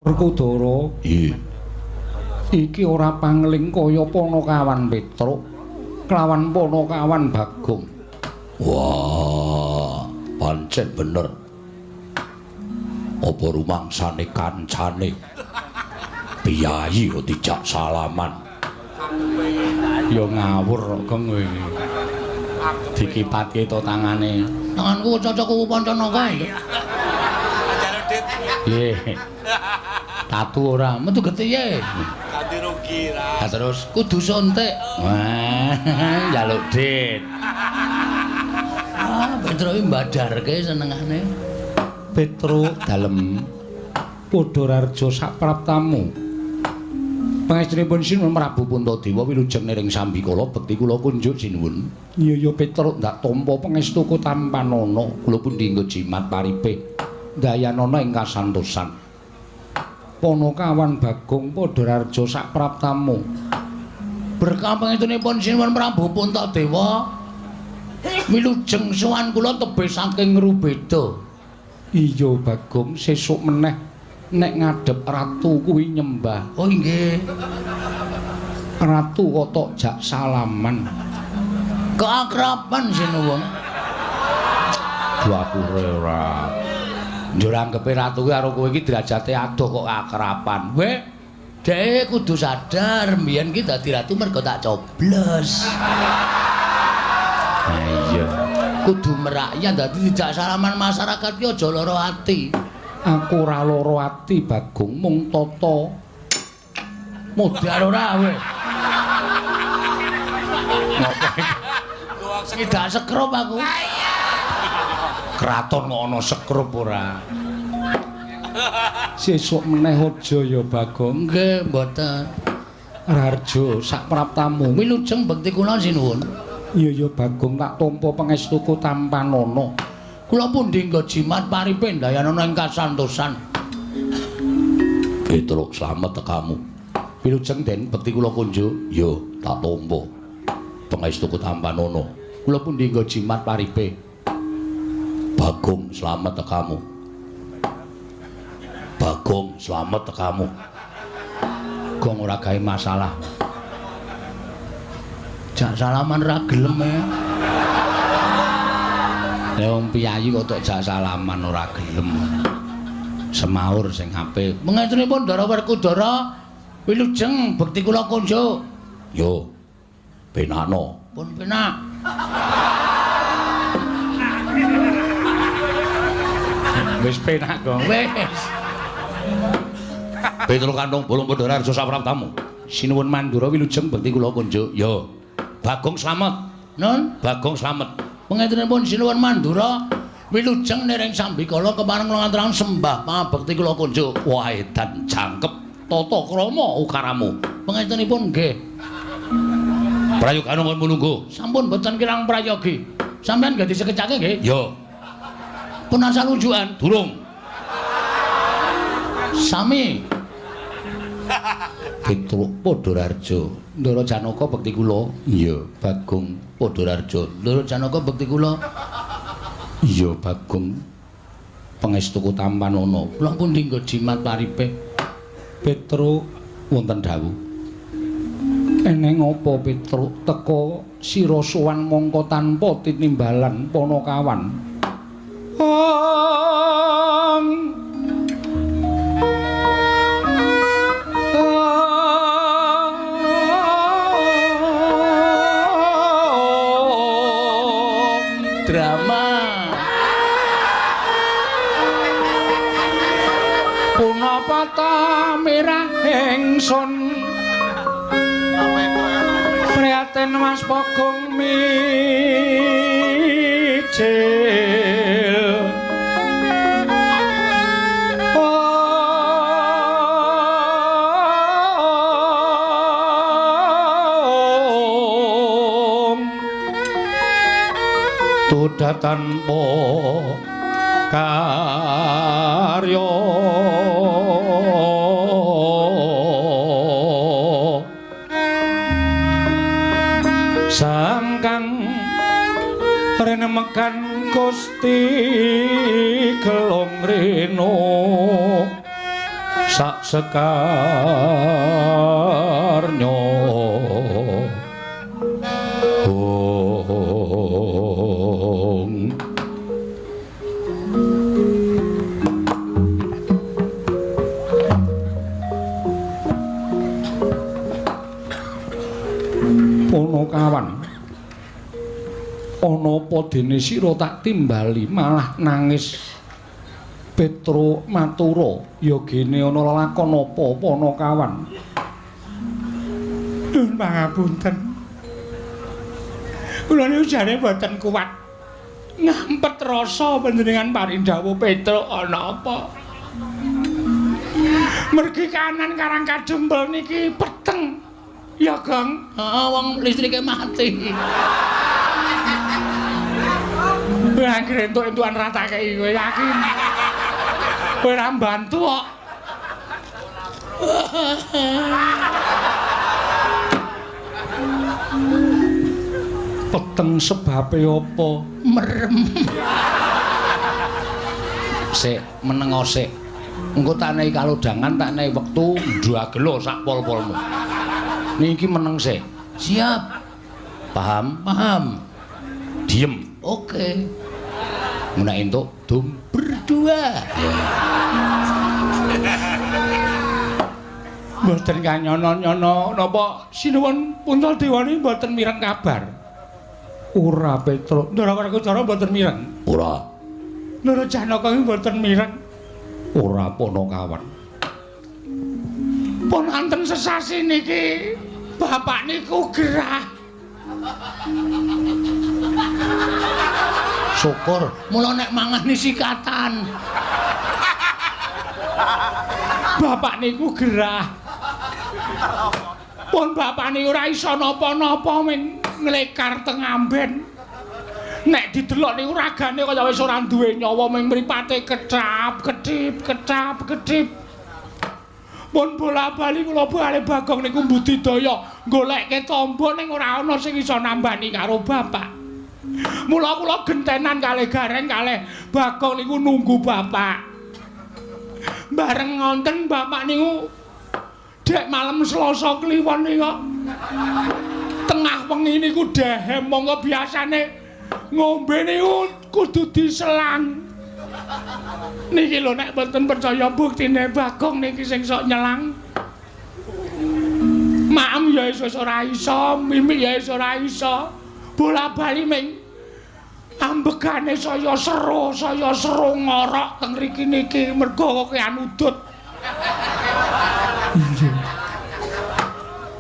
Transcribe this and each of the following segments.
Werkudara. Iya. Iki ora pangling kaya Panakawan Petruk kelawan Panakawan Bagong. Wah, pancen bener. Apa rumangsane kancane piyayi kok dijak salaman. Ya ngawur kok Gong kowe. Dikipatke to tangane. Tanganku cocok kuwu Pancanaka. Nggih. Tatu ora metu getihe. Ganti rugi ra. Lah terus kudu suntik. Wah, njaluk dit. Ah, Petruk iki mbadarke senengane. Petruk dalem Padhararja sapraptamu. Pangestunipun Sinuwun Prabu Puntadewa wilujeng niring sambikala bekti kula kunjuk sinuwun. Iya ya Petruk ndak tampa pangestuku tampanana kula pundi nggo jimat paripe dayanana ing kasantosan. Panakawan Bagong Padhararja sapraptamu. Berkah pangestunipun Sinuwun Prabu Puntadewa wilujeng sowan kula tebih saking Ngrubeda. Iya Bagong, sesuk meneh nek ngadhep ratu kuwi nyembah. Oh nggih. Ratu kok tok jak salaman. Keakraban sinuwun. Dapure ora. Njur anggepe ratu kuwi karo kowe iki derajate adoh kok akraban. Weh, dhek kudu sadar mbiyen ki dadi ratu mergo tak coblos. Ha iya. Kudu merakyat dadi dijak salaman masyarakat ki aja lara ati. Aku ora lara ati Bagong, mung tata modar ora kowe. Ngopo iki? Tidak sekrup aku. Kraton kok ana sekrup ora. Sesuk meneh aja ya Bagong. Nggih, mboten. Raharja sapraptamu. Wilujeng bekti kula sinuwun. Iya ya Bagong, tak tampa pangestuku tampanana. Kula pundi nggo jimat paripe ndayanana ing kasantosan. Petruk slamet tekamu. Wilujeng Den bekti kula kunjuk. Yo, tak tampa pangestuku tampanana. Kula pundi nggo jimat paripe. Bagong slamet tekamu. Bagong slamet tekamu. Gong ora gawe masalah. Jak salaman ra gelem e. Lah wong piyayi kok tok jak salaman ora gelem. Semaur sing apik. Mengestunipun Ndara Werkudara wilujeng bekti kula kunjuk. Yo. Penakno. Pun penak. Wis penak, Gong. Wis. Petruk Kantong Bolong Padhararja sapraptamu. Sinuwun Mandura wilujeng bekti kula kunjuk. Yo. Bagong slamet. Nun, Bagong slamet. Pangestunipun Sinuwun Mandura wilujeng niring sambikala kepareng kula ngaturaken sembah pangabekti kula kunjuk. Wah, edan jangkep tata krama ukaramu. Pangestunipun nggih. Prayogane kon mulungguh. Sampun boten kirang prayogi. Sampeyan nggih disekecake nggih? Yo. Pun asal unjukan. Durung. Sami. Petruk Padhararja. Ndara Janaka bekti kula. Iya, Bagong Padhararja. Ndara Janaka bekti kula. Iya, Bagong. Pangestuku tampanana. Kula pundi nggo jimat paripe. Petruk wonten dawuh. Eneng apa Petruk teka sira sowan mongko tanpa tinimbalan Panakawan. Ong drama. Punapa ta mirah ingsun prihatin Mas Bagong mijil. Om tuda tanpa karya. Sangkang renemekan Gusti Gelong Reno Sak sekarnyo hong. Ponokawan, ana apa dene sira tak timbali malah nangis? Petro matura, ya gene ana lelakon apa Ponokawan? Nuwun pangapunten. Kula niku jane mboten kuat ngampet rasa panjenengan paring dawuh Petro ana apa? Mergi kanan Karang Kadempel niki peteng. Ya, Gong. Heeh, wong listrike mati. Kowe anggere entuk-entukan ra tak kei kowe yakin. Kowe ora mbantu kok. Peteng sebabe apa? Merem. Sik, menengo sik. Engko tak nehi kalodhangan, tak nehi wektu ndagelo sak pol-polmu. Niki meneng sik. Siap. Paham? Paham. Diem. Oke. Nek entuk dum berdua. Mboten kanyono-nyono napa sinuwun Puntadewa niki mboten mireng kabar. Ora Petro. Ndara Werkudara mboten mireng. Ora. Ndara Janaka iki mboten mireng. Ora Ponokawan. Pun wonten sesasi niki bapak niku gerah. Syukur, mula nek mangan sikatan. Bapak niku gerah. Pun bapak niku ora iso napa-napa ming nglekar teng amben. Nek didelok niku ragane kaya wis ora duwe nyawa ming mripate kecap, kedip, kecap, kedip. Pun bola-bali kula bali Bagong niku mbudidaya golekke tombo ning ora ana sing iso nambani karo bapak. Mula kula gentenan kalih Gareng kalih Bagong niku nunggu bapak. Bareng ngonten bapak niku dek malam Selasa Kliwon niku tengah wengi niku dehem monggo biasane ngombe niku kudu diselang. Niki lho nek mboten percaya buktine Bagong niki sing sok nyelang. Maem ya iso ora iso, mimik ya iso ora iso. Bola-bali ming ambegane saya seru ngorok teng mriki niki mergo kakean udut.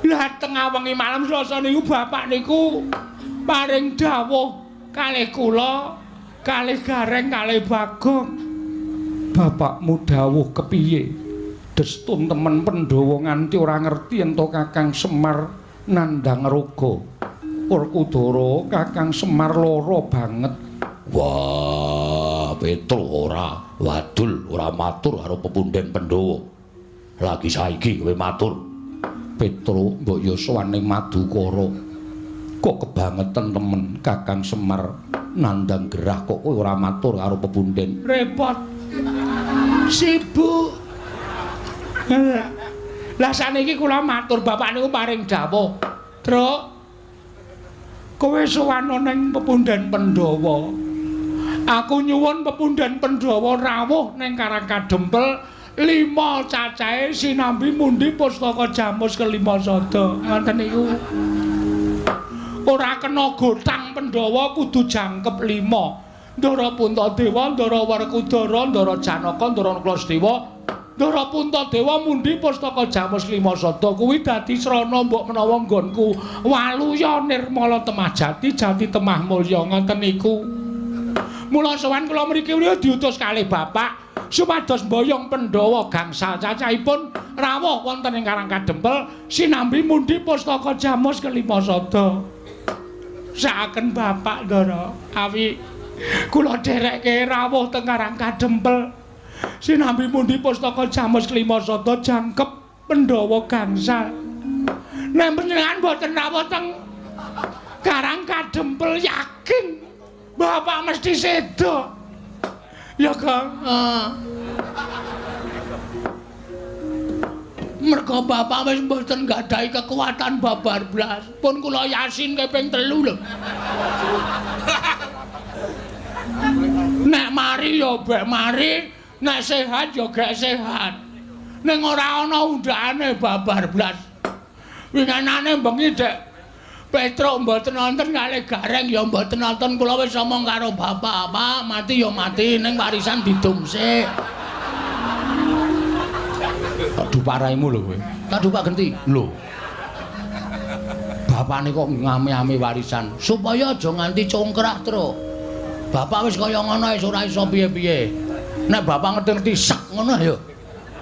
Lah tengah wengi malam Selasa niku bapak niku paring dawuh kalih kula, kalih Gareng, kalih Bagong. Bapakmu dawuh kepiye? Destun temen Pandhawa nganti ora ngerti ento Kakang Semar nandhang raga. Werkudara Kakang Semar lara banget. Wah, Petro ora wadul, ora matur karo pepunden Pandhawa. Lagi saiki kowe matur. Petro mbok ya sowan ning Madukara. Kok kebangetan temen Kakang Semar nandhang gerah kok kowe ora matur karo pepunden. Repot. Sibuk. Lah saniki kula matur bapak niku paring dawuh. Truk, kowe sowan ning pepunden Pandhawa. Aku nyuwun pepunden Pandhawa rawuh ning Karang Kadempel 5 cacahe sinambi mundi pustaka jamus kelima sada. Ngoten niku. Ora kena gotang Pandhawa kudu jangkep 5. Ndara Puntadewa, Ndara Werkudara, Ndara Janaka, Ndara Nakulasadewa, Ndara Puntadewa mundi pustaka jamus lima sada kuwi dadi srana mbok menawa nggonku waluya nirmala temah jati jati temah mulya ngoten niku. Mula sowan kula mriki diutus kalih bapak supados mboyong Pandhawa gangsal cacahipun rawuh wonten ing Karang Kadempel sinambi mundi pustaka jamus kelima sada. Saaken bapak Ndara awi kula dherekke rawuh teng Karang Kadempel sinambi mundi pustaka jamus kelima sada jangkep Pandhawa gangsal. Nek panjenengan boten rawuh teng Karang Kadempel yakin bapak mesti sedo. Ya Kang. Merga bapak wis mboten nggadahi kekuatan babar blas. Pun kula yasin ping 3 lho. Nek mari ya bek mari, nek sehat ya gek sehat. Ning ora ana undhakane babar blas. Winginane bengi Dek Petruk mboten nonton kalih Gareng ya mboten nonton, kula wis omong karo bapak, Pak, mati ya mati ning warisan didum sik. Tak dupak raimu lho kowe. Tak dupak genti. Lho. Bapakne kok ngame-ame warisan supaya aja nganti congkrah, Truk. Bapak wis kaya ngono wis ora iso piye-piye. Nek bapak ngerti-ngerti sek ngono ya.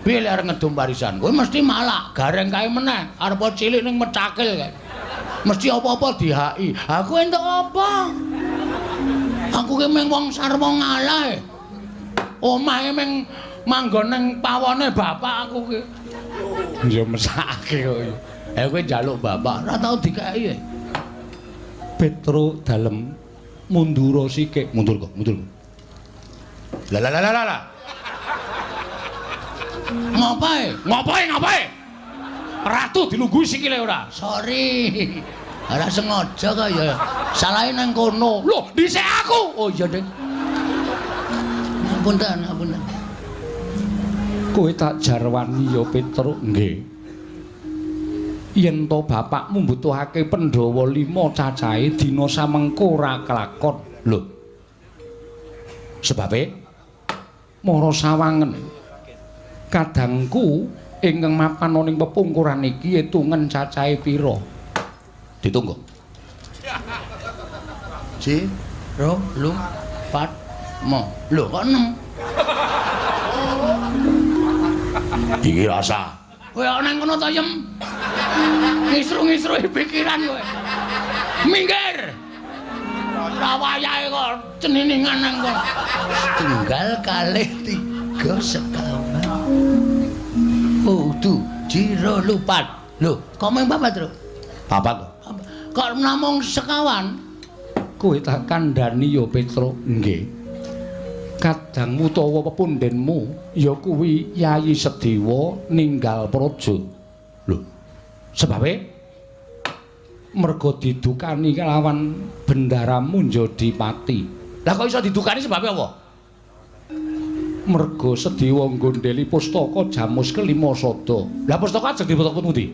Piye lek arep ngedum warisan? Kowe mesti malak, Gareng kae meneh, arep cilik ning mecakil kae. Mesti apa-apa dihaki. Aku entuk apa? Aku ki mung wong sarwa ngalah. Omahe mung manggon ning pawone bapak aku ki. Ya mesakake kok. Kowe njaluk bapak ora tau dikeki. Petruk dalem mundura sikik. Mundur kok, mundur. Lah lah lah lah. Ngopae? Ngopae, ngopae? Ratu dilungguhi sikile ora? Sorry. Ora sengaja kok ya. Salahe nang kono. Lho, dhisik aku. Oh iya, Ding. Ngapunten, ngapunten. Kowe tak jarwani ya Petruk. Nggih. Yen to bapakmu mbutuhake Pandhawa 5 cacahe dina samengko ora kelakon. Lho. Sebabe mara sawangen. Kadangku ingkang mapan ning pepungkuran iki etungen cacahe pira? Ditunggu. 1 2 3 4 5. Lho kok 6? Iki rasa. Kowe nang kono to, Yem? Ngisru-ngisru pikiran kowe. Minggir. Ora wayahe kok ceniningan nang kono. Tunggal kalih 3 sekawan. Oh, du, jiro lupat. Lho, kok mung papat, Truk? Papat kok. Kok namung sekawan? Kowe tak kandhani ya, Petruk. Nggih. Kadangmu utawa pepundhenmu ya kuwi Yayi Sedewa ninggal praja. Lho, sebabe merga didukani kelawan Bendara Munjadipati. Lah kok iso didukani sebabe apa? Merga Sedewa nggondheli pustaka Jamus kelima sada. Lah pustaka ajeng diputuk pundi?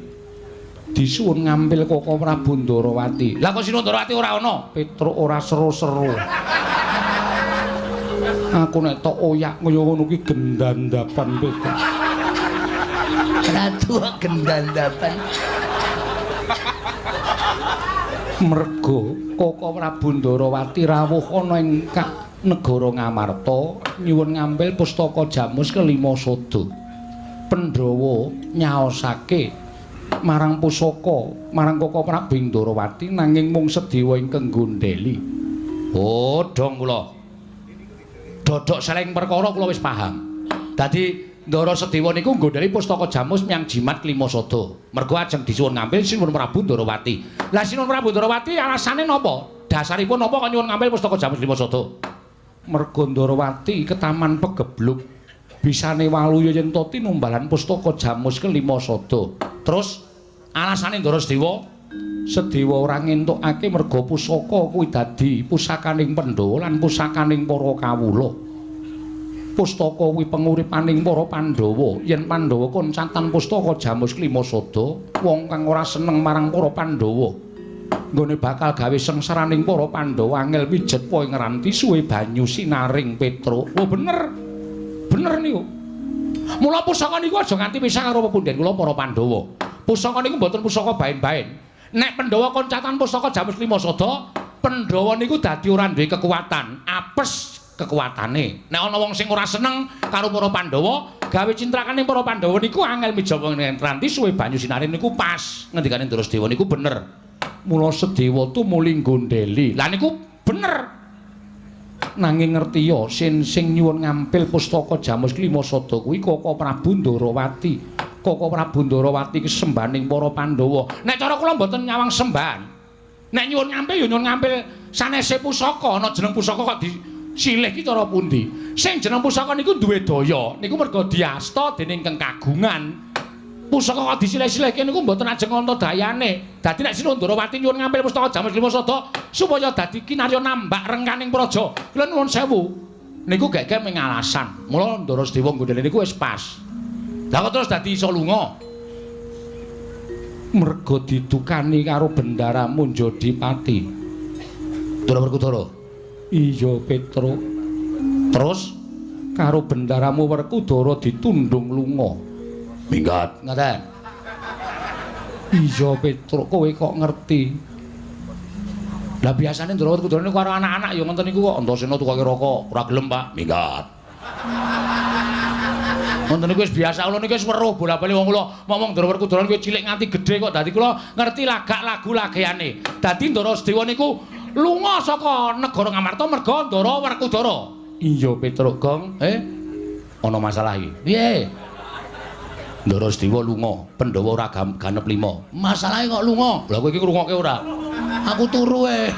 Disuwun ngampil Koko Prabu Ndarawati. Lah kok Sinuwun Ndarawati ora ana? Petruk ora seru-seru. Aku nek tok oyak kaya ngono ki gendandapan Petruk. Ratu gendandapan. Merga Koko Prabu Ndarawati rawuh ana ing negara Ngamarta nyuwun ngambil pustaka Jamus kelima sada. Pandhawa nyaosake marang pusaka marang Koko Prabu Ndarawati nanging mung Sedewa ingkang nggondheli. Oh, dong kula. Dodok seleng perkara kula wis paham. Dadi Ndara Sedewa niku nggondheli pustaka Jamus menyang jimat kelima sada. Mergo ajeng disuwun ngambil Sinuwun Prabu Ndarawati. Lah Sinuwun Prabu Ndarawati alasane napa? Dasaripun napa kok nyuwun ngambil pustaka Jamus kelima sada? Merga Ndarawati ketaman pegebluk bisane waluya yen to tinumbalan pustaka Jamus kelima sada. Terus alasane Ndara Sedewa? Sedewa ora ngentukake merga pusaka kuwi dadi pusakaning Pandhawa lan pusakaning para kawula. Pustaka kuwi penguripaning para Pandhawa. Yen Pandhawa koncatan pustaka Jamus kelima sada, wong kang ora seneng marang para Pandhawa nggone bakal gawe sengsaraning para Pandhawa angel pijet poe ngranti suwe banyu sinaring Petruk. Oh bener. Bener niku. Mula pusaka niku aja nganti pisah karo pepundhen kula para Pandhawa. Pusaka niku mboten pusaka baen-baen. Nek Pandhawa koncatan pusaka Jamus kelima sada, Pandhawa niku dadi ora duwe kekuatan, apes kekuatane. Nek ana wong sing ora seneng karo para Pandhawa, gawe cintrakane para Pandhawa niku angel mijawa ngranti suwe banyu sinare niku pas. Ngendikane Ndara Sedewa niku bener. Mula Sedewa tumuli nggondheli. Lah niku bener. Nanging ngertiya sin sing nyuwun ngampil pustaka Jamus kelima sada kuwi Koko Prabu Ndarawati. Koko Prabu Ndarawati ki sembaning para Pandhawa. Nek cara kula mboten nyawang sembahan. Nek nyuwun ngampil ya nyuwun ngampil sanese pusaka, ana jeneng pusaka kok disilih ki cara pundi? Sing jeneng pusaka niku duwe daya, niku merga diasta dening kang kagungan. Pusaka kok disilih-silihke niku mboten ajeng antadayane. Dadi nek Sinuwun Ndorowati nyuwun ngampil pustaka Jamus Lima Sada supaya dadi kinarya nambak rengkaning praja. Kula nuwun sewu. Niku gek-gek mung alasan. Mula Ndara Sedewa nggondheli niku wis pas. Lah kok terus dadi iso lunga? Merga didukani karo Bendara Munjodipati. Ndara Werkudara. Iya, Petruk. Terus karo bendaramu Werkudara ditundung lunga. Minggat ngaten. Iya, Petruk, kowe kok ngerti? Lah biasane Ndara Werkudara niku karo anak-anak ya ngoten niku kok Antasena tukoke rokok, ora gelem, Pak. Minggat. Ngoten niku wis biasa, kula niku wis weruh bola-bali wong kula ngomong Ndara Werkudara niku cilik nganti gedhe kok dadi kula ngerti lagak lagu lageane. Dadi Ndara Sedewa niku lunga saka negara Ngamarta merga Ndara Werkudara. Iya, Petruk Gong. Ana masalah iki. Piye? Ndara Sedewa lunga, Pandhawa ora ganep 5. Masalahe kok lunga? Lah kowe iki ngrungokke ora? Aku turu e.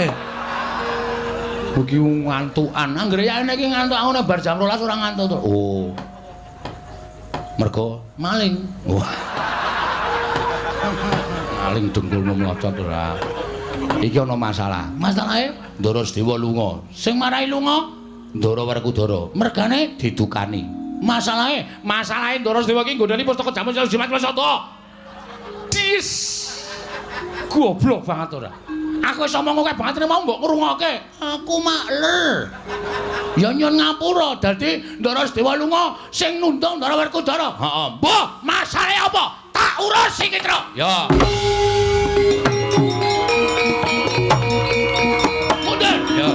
Iki ngantukan. Anggere yane iki ngantuk aku nek bar jam 12 ora ngantuk to. Oh. Mergo maling. Wah. Maling dengkulmu mlocot ora. Iki ana masalah. Masalahe Ndara Sedewa lunga. Sing marai lunga Ndara Werkudara. Mergane didukani. Masalahe, masalahe Ndara Sedewa iki nggondhani pustaka Jamus Jimat Sada. Dis. Goblok banget ora. Aku wis omong akeh banget mau mbok ngrungokke. Aku makler. Ya nyun ngapura dadi Ndara Sedewa lunga sing nundung Ndara Werkudara. Heeh. Mbah, masalahe apa? Tak urus iki, Truk. Ya. Mundur. Ya.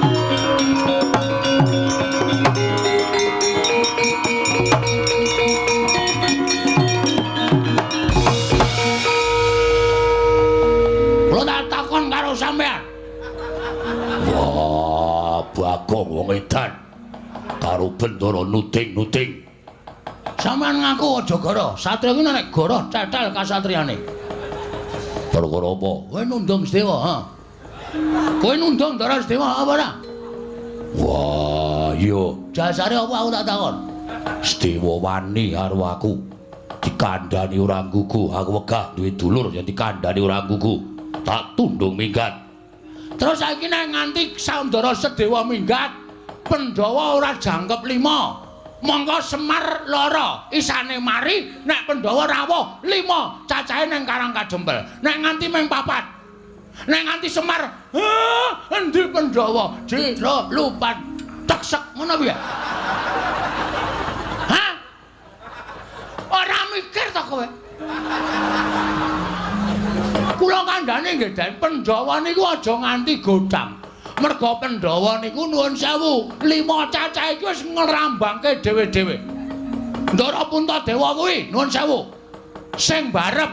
Kula tak takon karo sampean. Wah, Bagong wong edan. Karo Bendara nuding-nuding. Sampean ngaku aja goro. Satria kuwi nek goro cetel kasatriane. Perkara apa? Kowe nundung Sedewa, ha? Kowe nundung Ndara Sedewa apa ora? Wah, iya. Jasare apa aku tak takon? Sedewa wani karo aku. Dikandhani ora nggugu, aku wegah duwe dulur yen dikandhani ora nggugu. Tak tundung minggat. Terus saiki nek nganti Ndara Sedewa minggat, Pandhawa ora jangkep 5. Mongko Semar lara, isane mari nek Pandhawa rawuh 5, cacahe ning Karang Kajempel. Nek nganti ming 4. Nek nganti Semar, endi Pandhawa? Jero lupat teksek ngono piye? Hah? Ora mikir ta kowe? Kula kandhane nggih Den, Pandhawa niku aja nganti godhang. Merga Pandhawa niku nuwun sewu, 5 cacah iki wis ngrambangke dhewe-dhewe. Ndara Puntadewa kuwi nuwun sewu. Sing barep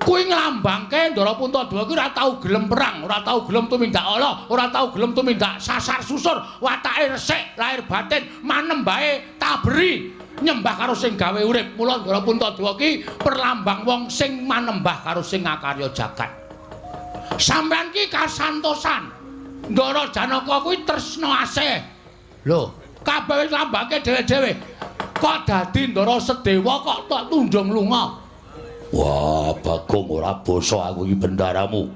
kuwi nglambangke Ndara Puntadewa kuwi ora tau gelem perang, ora tau gelem tumindak ala, ora tau gelem tumindak sasar susur, watake resik, lahir batin, manembahe taberi, nyembah karo sing gawe urip. Mula Ndara Puntadewa ki perlambang wong sing manembah karo sing ngakarya jagat. Sampeyan ki kasantosan. Ndara Janaka kuwi tresna asih. Lho, kabeh wis lambangke dhewe-dhewe. Kok dadi Ndara Sedewa kok tok tundung lunga? Wah, Bagong ora basa aku iki bendaramu.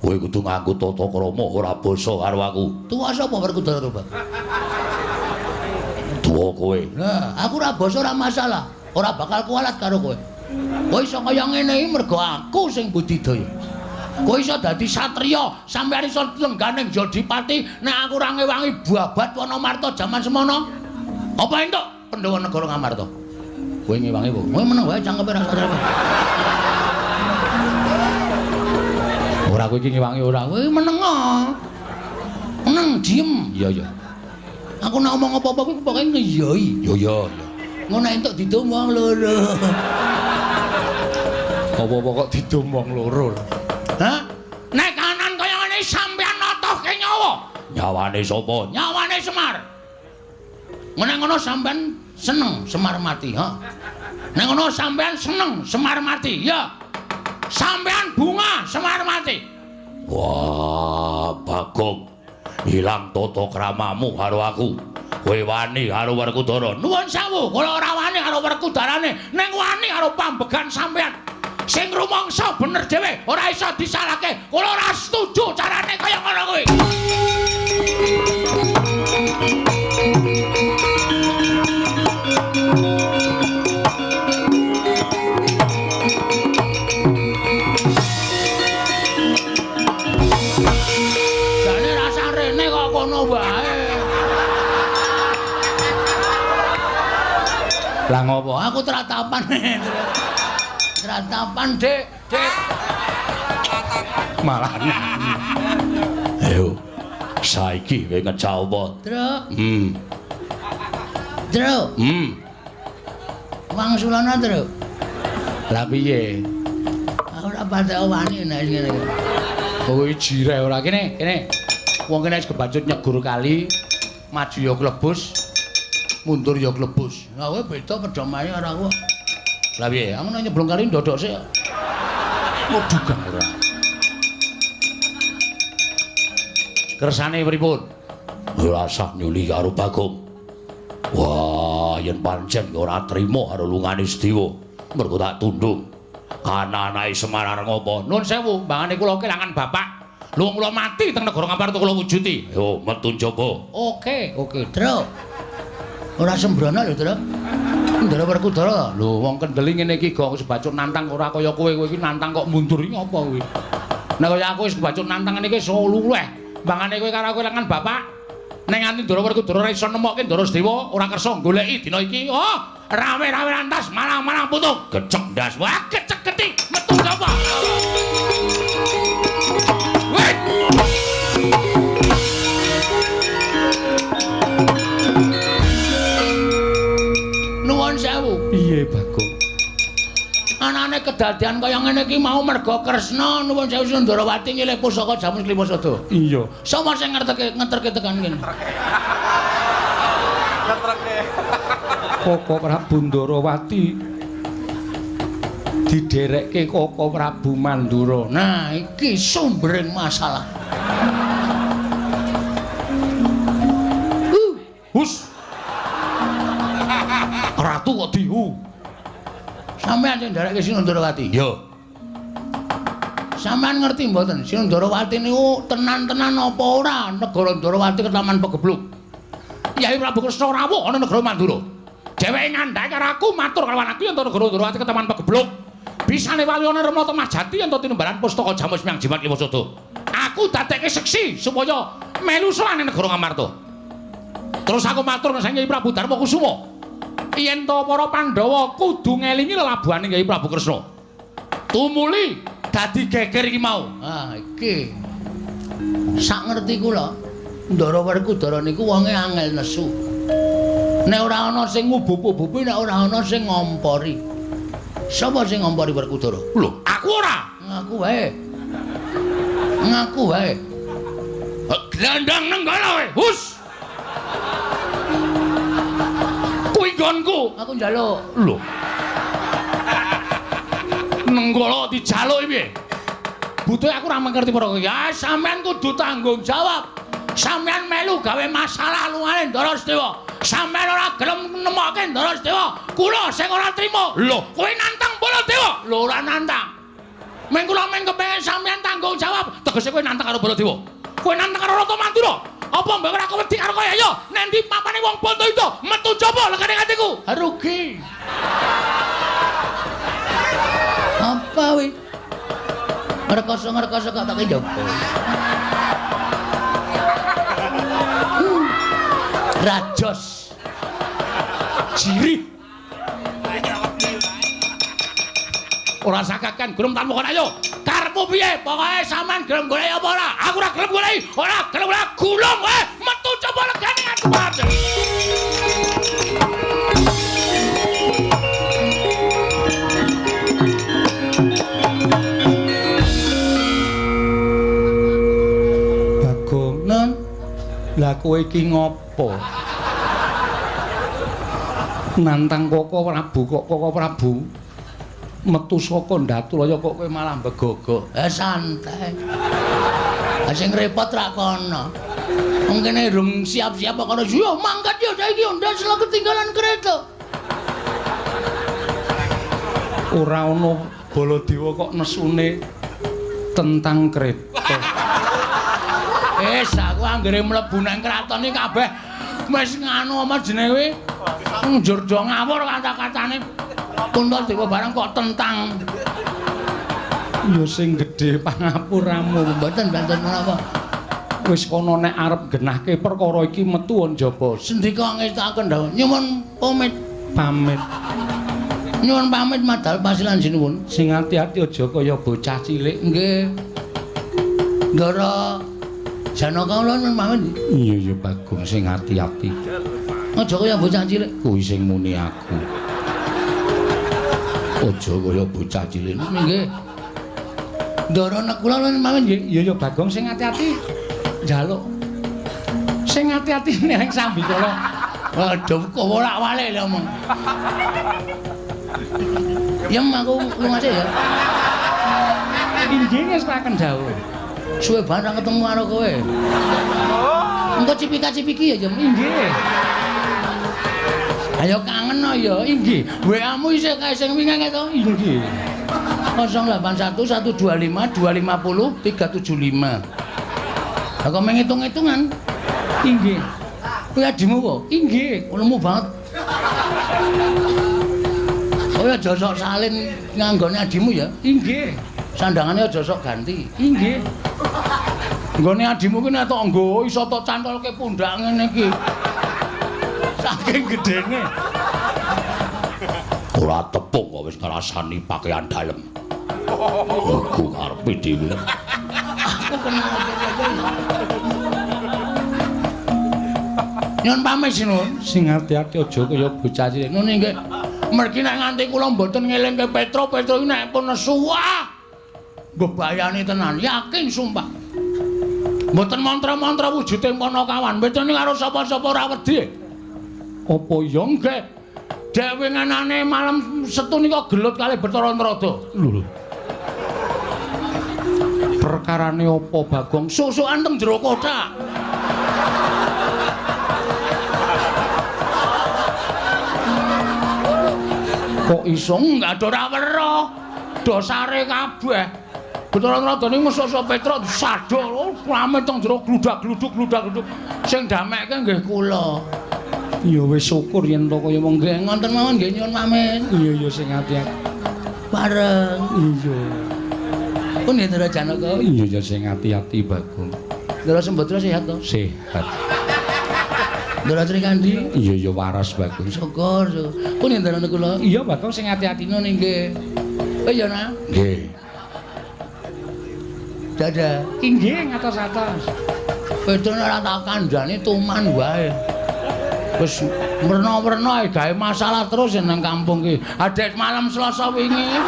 Kowe kudu nganggo tata krama ora basa karo aku. Tuwa sapa Werkudara, Pak? Tuwa kowe. Lah, aku ora basa ora masalah. Ora bakal kualat karo kowe. Kowe iso kaya ngene iki mergo aku sing budidaya. Kowe iso dadi satriya, sampeyan iso lengganing Jodipati nek aku ora ngewangi babat Wanamarta jaman semono. Apa entuk Pandhawa negara Ngamarta? Kowe ngewangi apa? Kowe meneng wae cangkeme ra sadar. Ora kowe iki ngewangi ora. Kowe meneng. Meneng diem. Iya iya. Aku nek omong apa-apa kuwi pokoke ngeyoi. Iya iya iya. Ngono nek entuk didum wong loro. Apa-apa kok didum wong loro. Hah? Nek kanan kaya ngene sampeyan notohke nyawa. Nyawane sapa? Nyawane Semar. Nek ngono sampeyan seneng Semar mati, ha? Nek ngono sampeyan seneng Semar mati, ya. Sampeyan bunga Semar mati. Wah, Bagong. Ilang tata kramamu karo aku. Kowe wani karo Werkudara? Nuwun sewu, kula ora wani karo Werkudarane, ning wani karo pambegan sampean. Sing rumangsa bener dhewe, ora iso disalahke. Kula ora setuju carane kaya ngono kuwi. Jane rasa rene kok kono wae. Lah ngopo? Aku tratapan. Tratapan, Dik. Dik. Malah. Ayo. Saiki kowe ngejawab. Truk. Truk. Wangsulana, Truk. Lah piye? Aku ora patek wani nek ngene iki. Kowe jireh ora kene, kene. Wong kene wis kebacut nyegur kali, maju ya klebus, mundur ya klebus. Lah kowe beda pedomane karo aku. Lah piye? Aku nek nyeblung kali ndodok sik. Waduh, ora. Kersane pripun? Ora usah nyuli karo Bagong. Wah, yen pancen ora trima karo lungane Sedewa, mergo tak tundung. Ana-anake Semar arep ngopo? Nuwun sewu, mbangane kula kelangan bapak. Lho kula mati teng negara Ngamarta kula wujuti. Yo metu njaba. Oke, oke, Truk. Ora sembrono lho, Truk. Ndara Werkudara. Lho wong kendeli ngene iki gong sebacut nantang ora kaya kowe, kowe iki nantang kok mundur iki apa kowe? Nek kaya aku wis kebacut nantang ngene iki iso luweh. Mbangane kowe karo aku kelangan bapak. Ning nganti Ndara Werkudara ora iso nemokke Ndara Sedewa, ora kersa goleki dina iki. Oh, rame-rame rantas malang-malang putung. Gecek ndas. Wah, gecek geti metu sapa? Weh. Nuwun sewu. Piye, Bagong? Anane kedadian kaya ngene iki mau merga Kresna nuwun sewu Sundarawati nyilih pusaka Jamus Klima Sada. Iya. Sapa sing ngerteke ngeterke tekan kene? Ngeterke. Koko Prabu Ndarawati diderekke Koko Prabu Mandura. Nah, iki sumbering masalah. Hus. Ratu kok dihu. Sampeyan sing nderekke Sinundarawati? Iya. Sampeyan ngerti mboten Sinundarawati niku tenan-tenan apa ora negara Ndarawati ketaman pegebluk. Yai Prabu Kresna rawuh ana negara Mandura. Dheweke ngandhake karo aku matur karo aku yen negara Ndarawati ketaman pegebluk. Bisane wali ana Remata Majati yen tinumbalan pustaka Jamus Miang Jimat Lima Sada. Aku dadekke seksi supaya melu sowan negara Ngamarta. Terus aku matur nang Kyai Prabu Darma Kusuma. Yen to para Pandhawa kudu ngelingi lelabuhane Kyai Prabu Kresna. Tumuli dadi geger iki mau. Ah, iki. Sak ngerti kula, Ndara Werkudara niku wonge angel nesu. Nek ora ana sing ngubup-ubupi, nek ora ana sing ngompori. Sapa sing ngompori Werkudara? Lho, aku ora. Ngaku wae. Ngaku wae. Glandang nenggala wae. Hus. Kuwi nggonku. Aku njaluk. Lho. Nenggala dijaluk piye? Butuhe aku ora ngerti perkara iki. Ya sampean kudu tanggung jawab. Sampean melu gawe masalah lungane Ndara Sedewa. Sampean ora gelem nemokke Ndara Sedewa. Kula sing ora trima. Lho, kowe nantang Baladewa? Lho ora nantang. Meng kula meng kepengin sampean tanggung jawab. Tegese kowe nantang karo Baladewa. Kowe nantang karo Ratu Mandura. Apa mbok ora wedi karo kaya ya? Nendi papane wong Bantayuda metu jaba legane atiku. Rugi. Apa wi? Ngrekoso-ngrekoso kok tak njaba. Rajos. Jirih. Ora sakakan gelem tanpa kon ayo. Karepmu piye? Pokoke sampean gelem goleki apa ora? Aku ora gelem goleki. Ora gelem ora gulung kowe. Metu coba legane aku mati. Bagong, Non, lah kowe iki ngopo? Nantang Koko Prabu kok Koko Prabu metu saka Ndatulaya kok kowe malah mbegogok. Santai. Lah sing repot rak kono. Wong kene rung siap-siap kok kono yo mangkat yo saiki ndas lho ketinggalan kereta. Ora ono Baladewa kok nesune tentang kereta. Wis aku anggere mlebu nang kraton iki kabeh wis nganu apa jenenge kuwi? Njur do ngawur kata-katane. Puntadewa barang kok tentang. Ya sing gedhe pangapuramu. Mboten mboten menapa. Wis kono nek arep genahke perkara iki metu njaba. Sendika ngestakaken dawuh. Nyuwun pamit. Pamit. Nyuwun pamit madal pasilan sinuwun. Sing ati-ati aja kaya bocah cilik. Nggih. Ndara Janaka kula nyuwun pamit. Iya ya Bagong sing ati-ati. Aja kaya bocah cilik. Kuwi sing muni aku. Aja kaya bocah cilik. Nggih. Ndara nek kula nyuwun pamit nggih. Iya ya Bagong sing ati-ati. Njaluk. Sing ati-ati ning sambikala. Waduh kok wolak-walik lho omong. Yem aku lunga sik ya. Inggih ngestaken dawuh. Suwe banget ketemu karo kowe. Engko cipika-cipiki ya, Yem. Inggih. Ayo kangen ya, inggih. WA-mu isih kae sing wingi to? Inggih. 081 125 250 375. Lah kok menghitung-hitungan? Inggih. Kuwi adimu kok? Inggih. Lemu banget. Oh ya aja sok salin nganggone adimu ya. Inggih. Sandangane aja sok ganti. Inggih. Nggone adimu ki nek tok nggo iso tok cantolke pundak ngene iki. Saking gedene. Ora tepung kok wis ngrasani pakaian dalem. Iku karepe dhewe. Aku kenal Nyun pamit sinuwun. Sing ati-ati aja kaya bocah cilik. Nun nggih. Mergi nek nganti kula mboten ngelingke Petro, Petro iki nek pun nesu wah. Mbebayani tenan, yakin sumpah. Mboten mantra-mantra wujude Panakawan. Petro niki karo sapa-sapa ora wedi. Apa ya nggih? Dek winginane malam Setu nika gelut kalih Bathara Narada. Lho. Perkarane apa Bagong? Susukan teng jero kothak. Kok iso enggak ada ora weruh. Dosare kabeh. Bathara Narada niku mesuk Petro disadol rame teng jero gludak-gluduk gludak-gluduk. Sing damekke nggih kula. Ya wis syukur yen to kaya wong nggih ngoten mawon nggih nyuwun pamit. Iya ya sing ati-ati. Bareng. Iya. Pun nggih Ndara Janaka. Iya ya sing ati-ati Bagong. Ndara Sembadra sehat to? Sehat. Ndara Srikandhi? Iya ya waras Bagong. Syukur. Pun nggih Ndara kula. Iya Bagong sing ati-ati ngono nggih. Oh iya nah. Nggih. Dadah. Inggih ngatos-atos. Petro ora tak kandhani tuman wae. Wis werna-werna gawe masalah terus nang kampung ki. Adek malam Selasa wingi.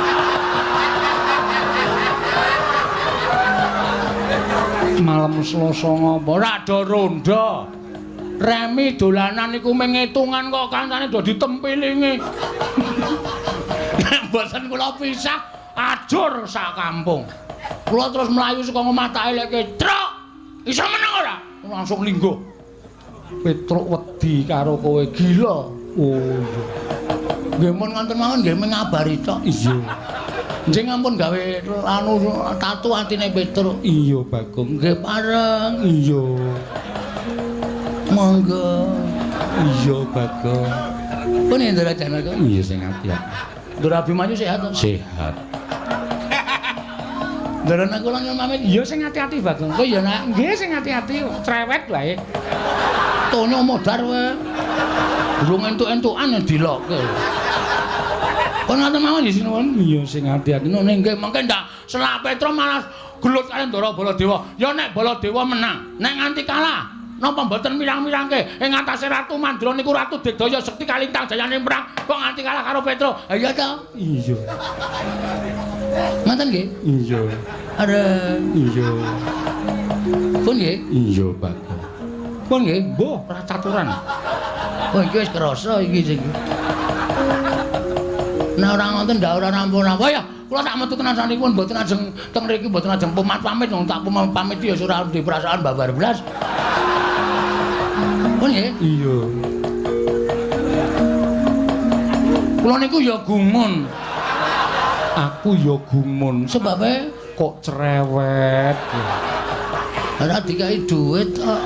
Malam Selasa ngopo? Ora do rondo. Remi dolanan iku mengitungan kok kancane do ditempilingi. Nek mboten kula pisah ajur sak kampung. Kula terus mlayu saka omah tak elekke, "Truk, iso meneng ora?" Langsung lingguh. Petruk wedi karo kowe gila. Oh iya. Nggih mun ngoten mawon nggih mengabari tok. Iya. Nggih ngampun gawe anu tatu atine Petruk. Iya Bagong. Nggih pareng. Iya. Monggo. Iya Bagong. Pun Ndara Janaka. Iya sing ati-ati. Ndara Abimanyu sehat to? Sehat. Ndara nek kula nyuwun pamit. Iya sing ati-ati Bagong. Oh iya nak. Nggih sing ati-ati cerewet wae. Tonyo modar kowe. Durung entuk-entukan dilokke. Kon ngoten mawon nggih sinuwun. Iya sing ati-ati. Ngono nggih mengke ndak selak Petro malah gelut karo Ndara Baladewa. Ya nek Baladewa menang, nek nganti kalah napa mboten mirang-mirangke ing atase Ratu Mandra niku Ratu Digdaya Sekti Kalintang jayane perang kok nganti kalah karo Petro. Ha iya to? Iya. Ngoten nggih? Iya. Areng. Iya. Pun nggih? Iya, Bagong. Pun nggih? Mbuh, ora caturan. Oh iki wis krasa iki sing. Nek ora ngoten ndak ora rampung-rampung ya. Kula tak metu tenan sanipun mboten ajeng teng mriki mboten ajeng pamit-pamit wong tak pamit ya ora di perasaan babar blas. Pun nggih? Iya. Kula niku ya gumun. Aku ya gumun. Sebabe kok cerewet. Ora dikai dhuwit kok.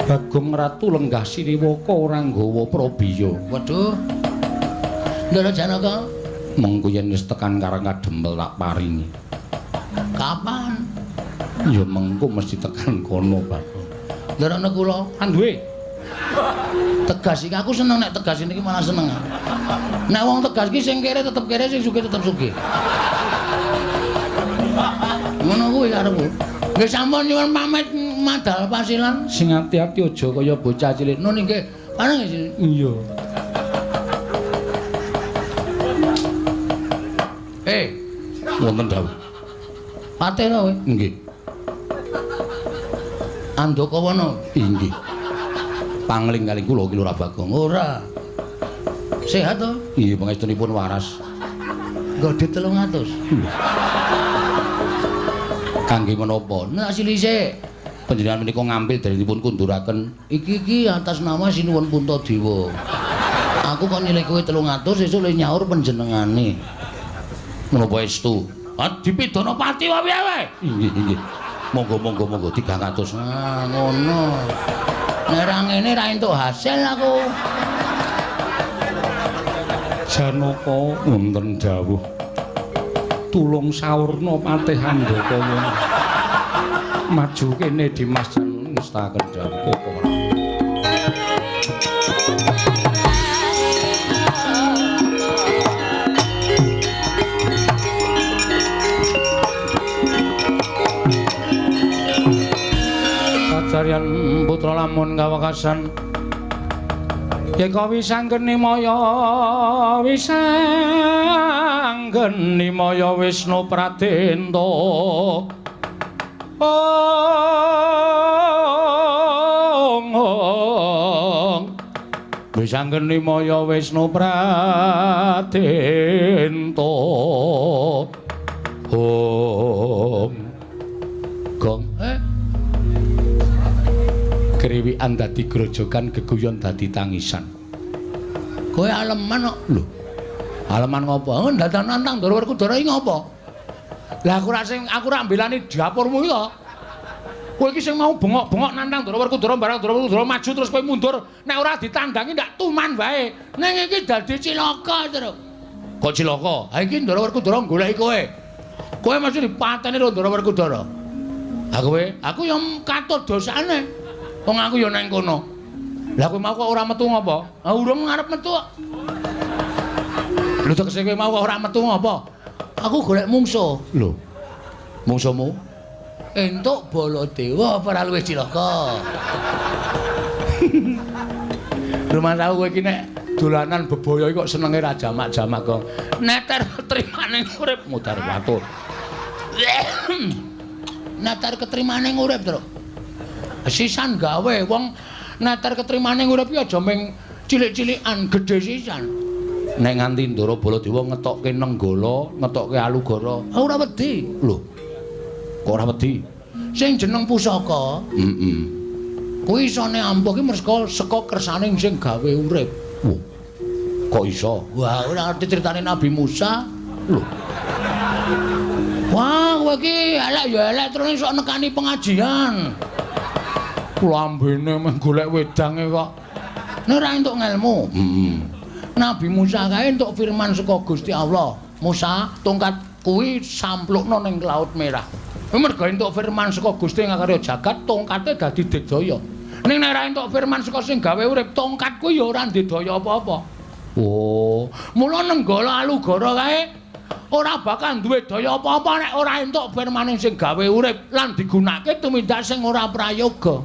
Bagong Ratu lenggah siniwaka ora nggawa prabiya. Waduh. Ndara Janaka, mengko yen wis tekan Karang Kadempel tak paringi. Kapan? Ya mengko mesti tekan kono, Bagong. Ndara kula anduwe. Tegas iki aku seneng nek tegas niki malah seneng. Nek wong tegas iki sing kere tetep kere, sing sugih tetep sugih. Ngono kuwi karepku. Nggih sampun nyuwun pamit madal pasilan. Sing ati-ati aja kaya bocah cilik. Nun nggih. Pareng nggih. Iya. Wonten dawuh. Patih to kowe? Nggih. Andakawana? Inggih. Pangling kali kula ki Lurah Bagong. Ora. Sehat to? Nggih, pangestunipun waras. Nggo dit 300. Kangge menapa? Nek silise panjenengan menika ngampil dalenipun kunduraken. Iki atas nama Sinuwun Puntadewa. Aku kok nyilih kowe 300 sesuk le nyaur panjenengane. Menapa estu? Ah dipidana pati wae piye? Inggih, inggih. Monggo monggo monggo 300. Ah ngono. Nek ra ngene ra entuk hasil aku. Janaka wonten dawuh. Tulung saurna patih Andakawana. Maju kene Dimas ngestaken dawuh kok. Kacaryan putra lamun kawekasan Yeka wisanggeni maya wisanggeni maya Wisnu Pradenta. Ong ong wisanggeni maya Wisnu Pradenta. Om gong kriwikan dadi grojogan geguyon dadi tangisan. Kowe aleman kok. Lho. Aleman ngopo? Oh, dadan nantang Ndara Werkudara iki ngopo? Lah aku ra sing aku ra mbelani dapurmu iki to. Kowe iki sing mau bengok-bengok nantang Ndara Werkudara barang Ndara Werkudara maju terus kowe mundur, nek ora ditandangi ndak tuman wae. Ning iki dadi cilaka, Truk. Kok cilaka? Ha iki Ndara Werkudara goleki kowe. Kowe mesti dipateni karo Ndara Werkudara. Ha kowe? Aku ya katut dosane. Wong aku ya nang kono. Lah kowe mau kok ora metu ngopo? Ah urung arep metu kok. Lho tegese kowe mau kok ora metu ngopo? Aku golek mungsuh. Lho. Mungsuhmu? Entuk Baladewa apa ora luwih cilaka? Rumah tahu kowe iki nek dolanan bebaya iki kok senenge ra jamak-jamak kok. Neter ketrimane urip mudhar watur. Neter ketrimane urip, Truk. Sisan gawe wong neter ketrimane urip iki aja ming cilik-cilikan, gedhe sisan. Nek nganti Ndara Baladewa ngetokke Nenggala, ngetokke Alugara, ora wedi. Lho. Kok ora wedi? Sing jeneng pusaka, heeh. Kuwi isone ampuh ki merga saka kersane sing gawe urip. Wah. Kok iso? Wah, ora ngerti critane Nabi Musa. Lho. Wah, kowe iki elek ya elek terus iso nekani pengajian. Lambene meh golek wedange kok. Nek ora entuk ngelmu. Heeh. Nabi Musa kae entuk firman saka Gusti Allah. Musa, tongkat kuwi samplukno ning Laut Merah. Merga entuk firman saka Gusti ngakarya jagat, tongkate dadi digdaya. Ning nek ora entuk firman saka sing gawe urip, tongkat kuwi ya ora ndedaya apa-apa. Oh, mula Nenggala Alugara kae ora bakal duwe daya apa-apa nek ora entuk firmane sing gawe urip lan digunakake tumindak sing ora prayoga.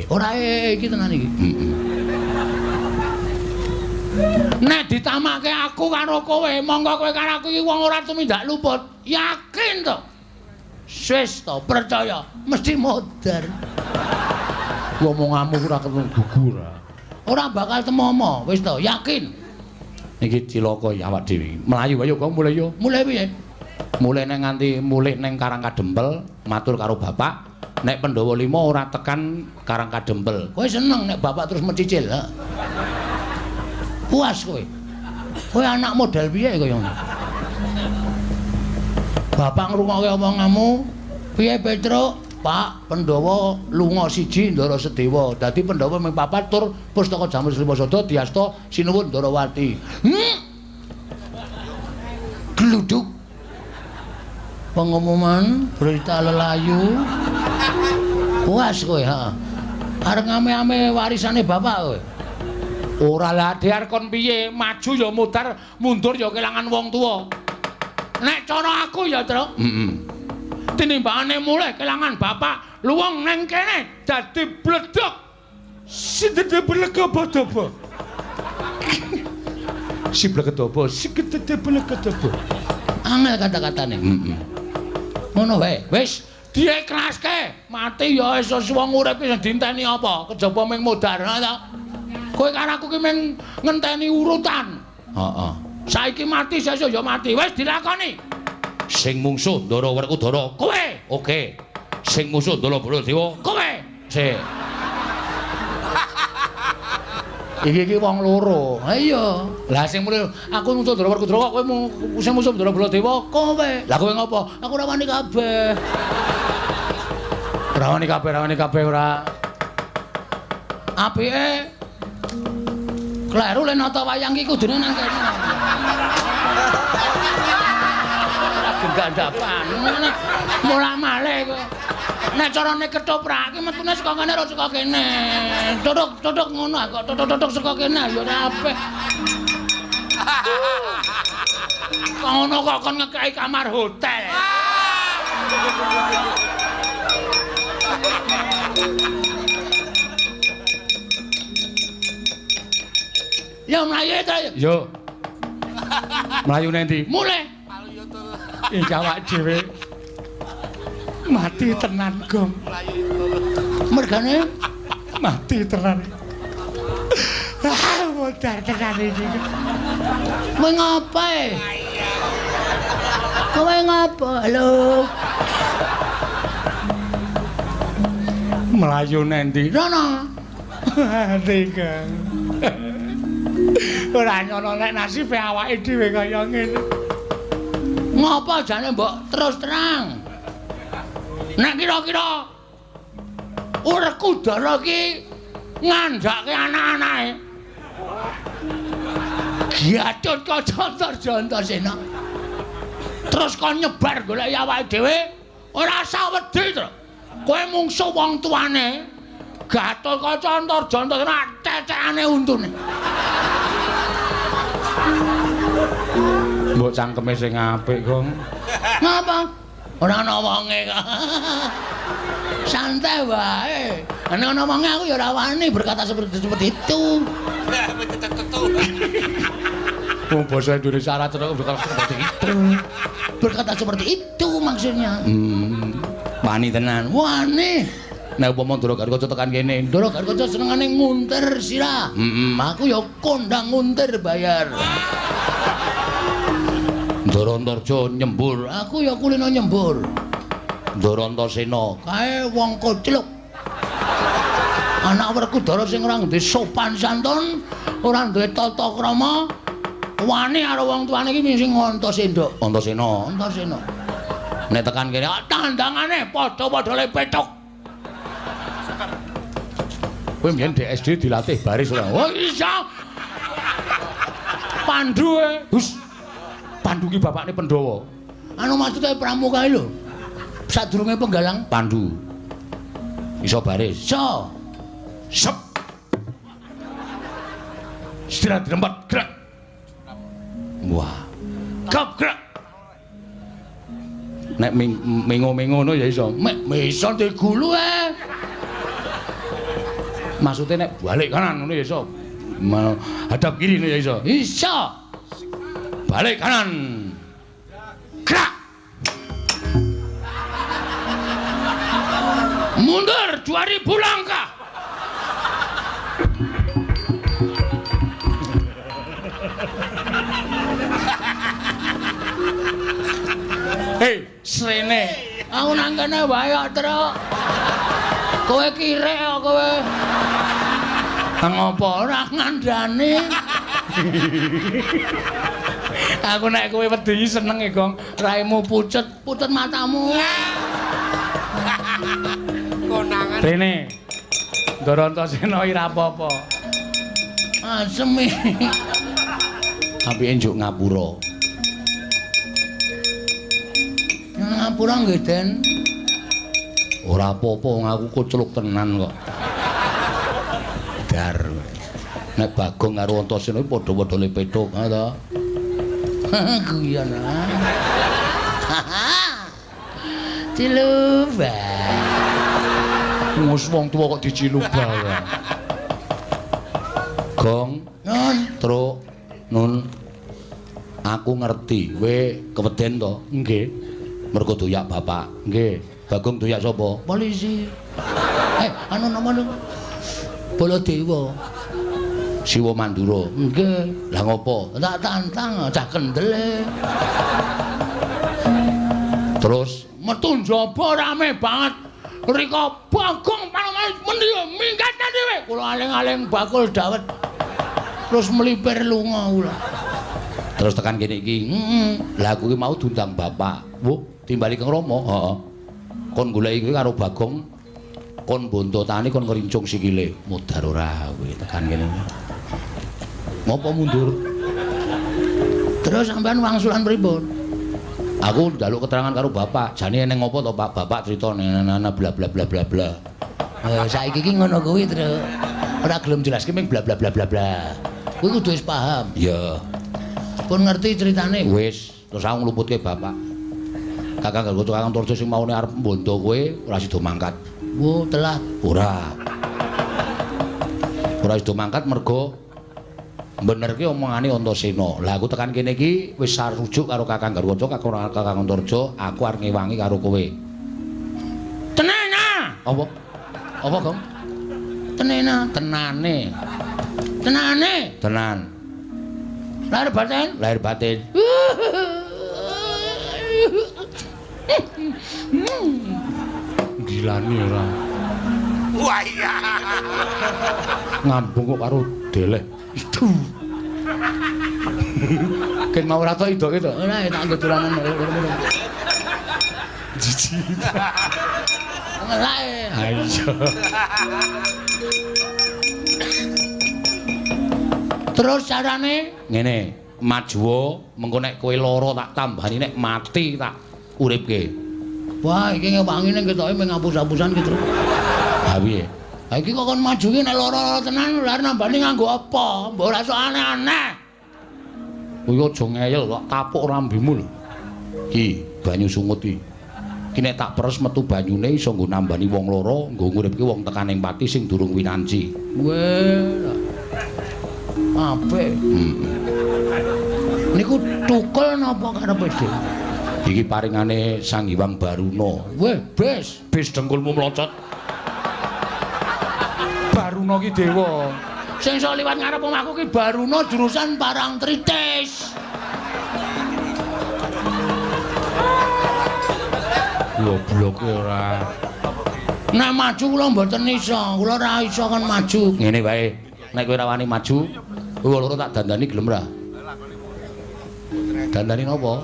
Ora iki tenan iki. Heeh. Nek ditamake aku karo kowe, monggo kowe karo aku iki wong ora tumindak luput. Yakin to? Wis to, percaya, mesti modar. Omonganmu ora ketemu gugur. Ora bakal temomo, wis to, yakin. Iki cilaka ya awak dhewe. Mlayu ayo kok mulih yo. Mulih piye? Mulih nang nganti mulih nang Karang Kadempel, matur karo bapak, Nek Pandhawa 5 ora tekan Karang Kadempel. Kowe seneng nek bapak terus mencicil, ha? Puas kowe. Kowe anak model piye kaya ngono? Bapak ngrungokke omonganmu, piye Petruk? Pak, Pandhawa lunga siji Ndara Sedewa. Dadi Pandhawa ming papat tur pustaka Jamus Lima Sada diasta sinuwun Ndarawati. Gluduk. Pengumuman berita lelayu. Puas kowe, ha. Arep ngame-ame warisane bapak kowe. Ora lah dhiar kon piye, maju ya mudar, mundur ya kelangan wong tuwa. Nek cara aku ya, Truk. Heeh. Tinimbangane mulih kelangan bapak, luwung neng kene dadi bledok. Sindede blegedobo. Si blegedobo, si gedede blegedobo. Angel kata-katane. Heeh. Ngono wae. Wis diiklaske, mati ya wis wong urip ki dinteni apa? Kejaba ming modar ta. Kowe karo aku ki ming ngenteni urutan. Heeh. Saiki mati sesuk ya mati. Wis dilakoni. Sing mungsuh Ndara Werkudara kowe. Oke. Sing musuh Ndara Baladewa kowe. Sik. Iki iki wong loro. Ha iya. Lah sing muni aku musuh Ndara Werkudara kowe sing musuh Ndara Baladewa kowe. Lah kowe ngopo? Aku ora wani kabeh. Ora wani kabeh, ora wani kabeh ora. Apike kleru le nata wayang iki kudune nang kene. Gandhapan. Molah-malih kowe. Nek carane ketoprak iki metune saka kene ora saka kene. Tutuk-tutuk ngono kok tutuk-tutuk saka kene ya ora apik. Kok ngono kok kon ngekeki kamar hotel. Ya mlayu ta. Yo. Mlayu nang ndi? Mulih. Iki awak dhewe mati tenan, Gong. Mergane mati tenan. Ah, modar tenan iki. Kowe ngapa? Kowe ngapa? Halo. Mlayu nang ndi? Rono. Mati, Gong. Ora nyono nek nasibe awake dhewe kaya ngene. Ngapa jane mbok terus terang? Nek kira-kira Werkudara iki ngandhake anak-anake. Gatut Kaca Antarjana. Terus kon nyebar goleki awake dhewe, ora usah wedi to. Kowe mungsuh wong tuane. Gatut Kaca Antarjana cecekane untune. Mbok cangkeme sing apik, Gong. Ngapa? Ora ana wonge kok. Santai wae. Nek ana wonge aku ya ora wani berkata seperti itu. Wong basa Indonesia ora cocok berkata seperti itu. Berkata seperti itu maksudnya. Wani tenan. Wani. Nek upama Ndara Gatotkaca tekan kene, Ndara Gatotkaca senengane nguntir sirah. Aku ya kondang nguntir bayar. Ndara Antarja nyembur, aku ya kulino nyembur. Ndara Antasena, kae wong kocluk. Anak Werkudara sing ora duwe sopan santun, ora duwe tata krama, wani karo wong tuane iki sing Antasena. Antasena, Antasena. Nek tekan kene, tandangane padha-padha le pethuk. Kowe mbiyen di SD dilatih baris ora? Oh iya. Pandu e. Hus. Pandu ki bapakne Pandhawa. Anu maksude pramuka lho. Sadurunge penggalang Pandu. Iso baris. Iso. Sep. Istirahat di tempat, gerak. Wah. Gap gerak. Nek mengo-mengo ngono ya iso. Mek iso digulu e. Maksudnya nek balik kanan ngono ya iso. Hadap kiri ngono ya iso. Iso. Balik kanan. Gerak. Mundur 2000 langkah. Hei, srene. Aku nang kene wae kok, Truk. Kowe kirek kok kowe. Ngopo ora ngandani? Aku nek kowe wedi seneng e, Gong. Raimu pucet, pucet matamu. Konangan. Rene. Ndara Antasena ora apa-apa. Asem iki. Apike njuk ngapura. Ngapura nggih, Den. Ora apa-apa wong aku kocluk tenan kok. Dar. Nek Bagong karo Antasena iki padha-padha le petuk, ha ta? Guyon ah. Ciluba. Wis wong tuwa kok diciluba ya. Gong, Nun, Truk, Nun. Aku ngerti, kowe keweden to? Nggih. Mergo doyak bapak. Nggih. Bagong doyak sapa? Polisi. Anu nama nu? Baladewa. Siwa Mandura. Nggih. Lah ngopo? Tak tantang cah kendel. Terus metu njaba rame banget. Rika Bagong panoman mendi minggat dhewe. Kula aling-aling bakul dawet. Terus melipir lunga kula. Terus tekan kene iki. Heeh. Lah aku ki mau diundang bapak. Wuh, timbali Kang Rama. Heeh. Kon goleki kuwi karo Bagong kon bontotane kon ngrincung sikile. Modar ora kowe tekan kene. Ngopo mundur? Terus sampean wangsulan pripun? Aku njaluk keterangan karo bapak. Jane eneng ngopo to, Pak? Bapak crita nana bla bla bla bla bla. Saiki iki ngono kuwi, Truk. Ora gelem jelaske ming bla bla bla bla bla. Kuwi kudu wis paham. Iya. Pun ngerti ceritane. Wis, terus aku ngluputke bapak. Kakang Gargoco Kakang Torjo sing maune arep mbondo kowe ora sida mangkat. Wo, telat. Ora. Ora sida mangkat mergo benerke omongane Antasena. Lah aku tekan kene iki wis sarujuk karo Kakang Gargoco, Kakang Antarja, aku arep ngewangi karo kowe. Tenana. Apa? Apa, Gong? Tenena. Tenane. Tenane. Tenan. Lahir batin. Lahir batin. Gilani ora. Wah iya. Ngambung kok karo deleh. Itu. Ken mau ora tok idoke to. Ora tak nggo dolanan. Jijik. Ngelake. Ha iya. Terus carane ngene, majuwa mengko nek kowe lara tak tambani nek mati tak uripke. Wah, iki ngewangi ning ketoke mung ngapus-apusan ki, Truk. Ha piye? Ha iki kok kon maju ki nek lara tenan lha nambani nganggo apa? Mbok ora sok aneh-aneh. Kuwi aja ngeyel kok tapuk rambimu lho. Ki banyu sungut iki. Ki nek tak peres metu banyune iso nggo nambani wong lara, nggo nguripke wong tekan ing pati sing durung winanci. Weh. Apik. Niku tukul napa karepe dhewe? Iki paringane Sang Hyang Baruna. Weh, bes, bes dengkulmu mlocot. Baruna ki dewa. Sing iso liwat ngarep omahku ki Baruna jurusan Parangtritis. Gobloke ora. Nek maju kula mboten iso, kula ora iso kon maju. Ngene wae. Nek kowe ora wani maju, kowe loro tak dandani gelem ra? Dandani napa?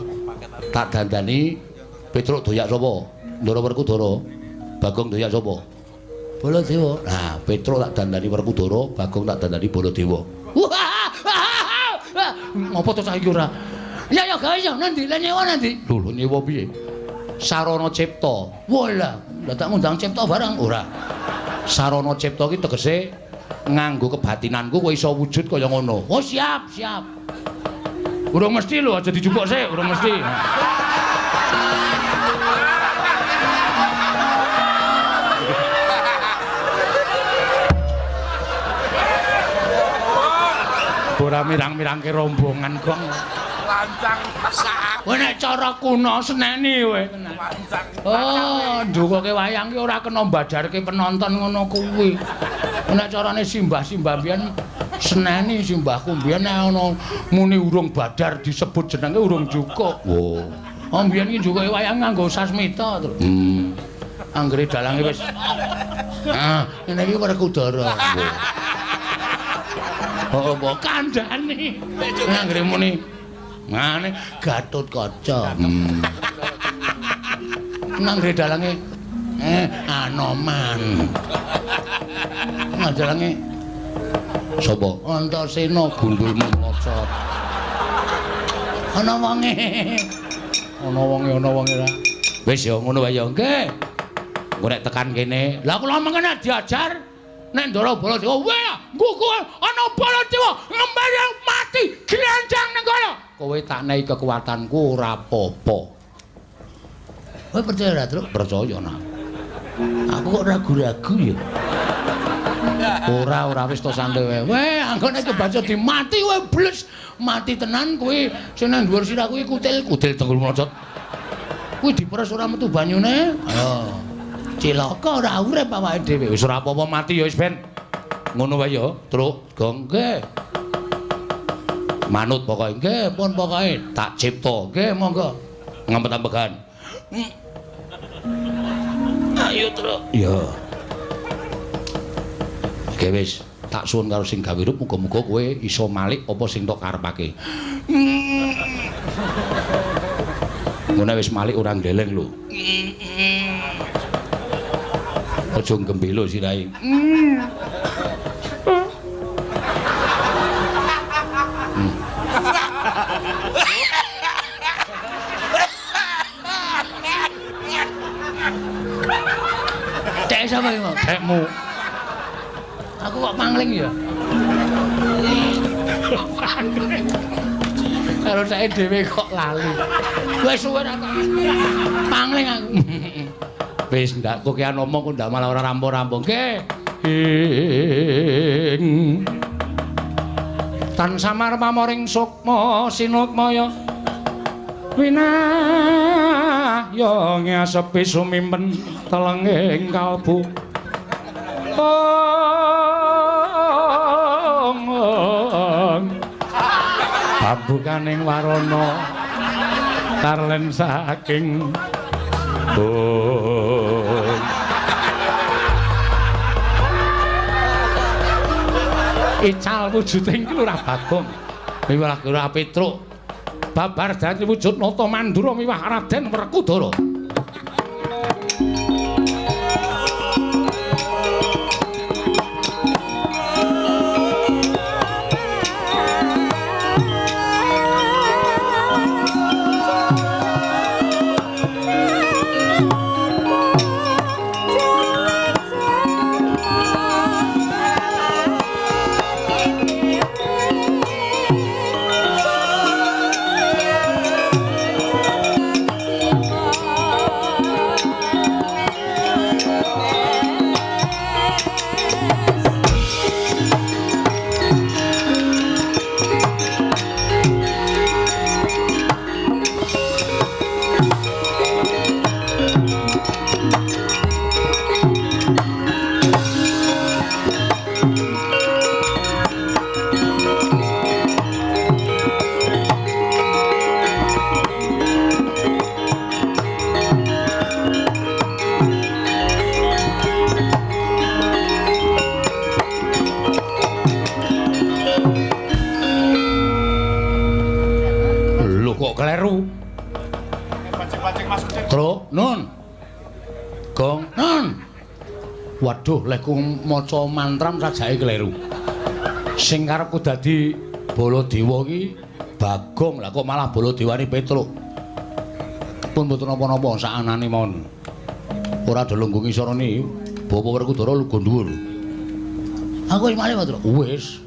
Tak dandani Petruk doyak sapa? Ndara Werkudara. Bagong doyak sapa? Baladewa. Nah, Petruk tak dandani Werkudara, Bagong tak dandani Baladewa. Ngopo to saiki ora? Ya ya gawe ya nanti, lah nyewa nanti. Lho, lho nyewa piye? Sarana Cipta. Wah lah, tak ngundang Cipta barang ora. Sarana Cipta ki tegese nganggo kebatinanku kowe iso wujud kaya ngono. Oh siap, siap. Urung mesti lho, aja dijupuk sik, urung mesti. Ora mirang-mirangke rombongan kok. Lancang sak. Kowe nek cara kuno seneni kowe tenan. Lancang. Oh, ndukoke wayang ki ora kena mbadarke penonton ngono kuwi. Nek carane simbah-simbah biyen seneni simbahku biyen nek ana muni urung badar disebut jenenge urung cukup. Oh. Oh mbiyen ki njukoke wayang nganggo sasmita terus. Anggere dalange wis. Ah, ngene iki Werkudara. Oh, apa kandhane? Anggere muni ngene Gatotkaca. Anggere dalange Anoman. Dalange sapa? Antasena gundulmu mlocot. Ana wonge. Ana wonge, ana wonge ra. Wis ya ngono wae ya. Nggih. Engko nek tekan kene, lah kula mengene diajar nek Ndara Baladewa, weh, nggugu ana Baladewa ngembali mati glenjang nang kono. Kowe tak nehi kekuatanku ora apa-apa. Kowe percaya ora, Truk? Percaya nak. Aku kok ragu-ragu ya. Ora, ora wis to santai wae. Weh, anggone kebaca dimati kowe bles, mati tenan kowe sing nang dhuwur sirah kuwi kutil, kutil tenggul mlocot. Kuwi diperes ora metu banyune. Ayo. Cilaka ora urip awake dhewe. Wis ora apa-apa mati ya wis ben. Ngono wae ya, Truk. Gong nggih. Manut pokoke nggih, pun pokoke tak cipta. Nggih, monggo. Ngempet-ambegan. Ayo, Truk. Ya. Oke wis, tak suwun karo sing gawe rup muga-muga kowe iso malik apa sing tok karepake. Ngono wis malik ora ngleleng lho. Aja gembelo sirahe. Cek sapa iki, Mas? Cekmu. Aku kok pangling ya? Karo sae dhewe kok lali. Wis suwe ra pangling aku. Wis ndak kokean omong kok ndak malah ora rampung-rampung. Nggih. Tan samar pamoring sukma sinukmaya winahya ngasepi sumimpen telenging kalbu. Pambukaning warana tarlen saking bung. Ical wujuding Lurah Bagong miwah Lurah Petruk babar dadi wujud nata Mandura miwah Raden Werkudara. Waduh, lehku maca mantram sajake kleru. Sing karepku dadi Baladewa iki Bagong, lah kok malah Baladewane Petruk. Pun mboten napa-napa sakanane mawon. Ora do lungguh ngisorone, Bapak Werkudara lungguh dhuwur. Aku wis malih, Truk. Wis.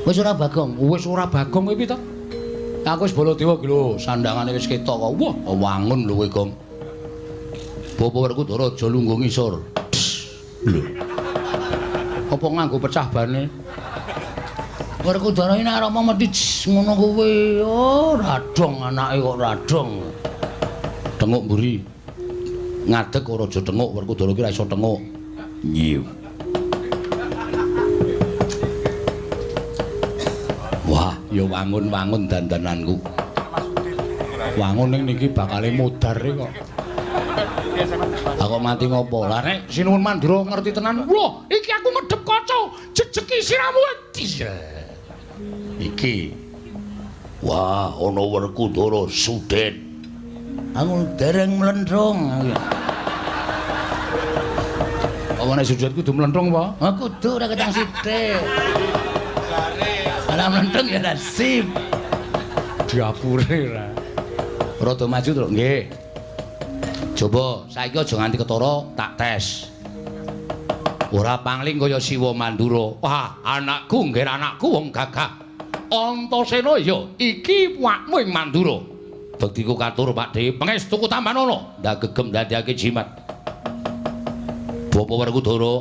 Wis ora Bagong, wis ora Bagong kowe piye to? Aku wis Baladewa iki lho, sandangane wis ketok kok. Wah, wangun lho kowe, Gong. Bapak Werkudara aja lungguh ngisor. Lho. Apa nganggo pecah bane? Werkudara iki nek arep mesti ngono kuwi. Oh, radong anake kok radong. Tenguk mburi. Ngadeg ora aja tenguk, Werkudara iki ora iso tenguk. Nyiu. Wah, ya wangun-wangun dandananku. Wangun ning niki bakale modar kok. Aku mati ngopo? Lah nek Sinuwun Mandura ngerti tenan. Lho, iki aku medhep kaca, jejeki siramu. Iki. Wah, ana Werkudara sudet. Aku dereng mlenthung. Apa nek sudet kudu mlenthung apa? Ha kudu ora ketang sithik. Ora mlenthung ya nasib. Diapure ora. Rada maju to, nggih. Coba saiki aja nganti ketara tak tes. Ora pangling kaya Siwa Mandura. Wah, anakku nggih anakku wong gagah. Antasena ya iki wakmu ing Mandura. Bektiku katur Pakdhe, pangestuku tambanana. Ndak gegem ndadekake jimat. Bapak Werkudara.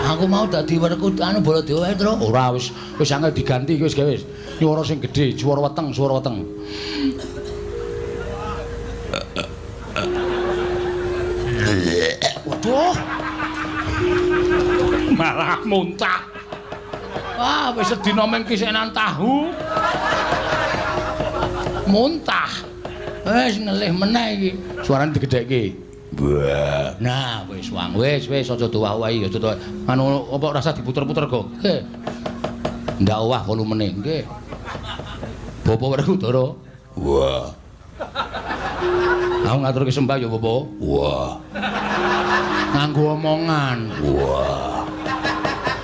Aku mau dadi Werkudara anu Baladewa wae, Tru. Ora wis wis angel diganti iki wis gawe wis. Nyuwara sing gedhe, swara weteng, swara weteng. Waduh. Malah muntah. Wah, wis sedina mung kisenan tahu. Muntah. Wis ngelih meneh iki. Suarane digedhekke. Wah. Nah, wis wang, wis wis aja dowah-owahi, aja dowah. Anu apa rasa diputer-puter kok. Nggih. Ndak owah volumene, nggih. Bapak Werkudara. Wah. Aku ngaturke sembah ya, Bapak. Wah. Nganggo omongan. Wah.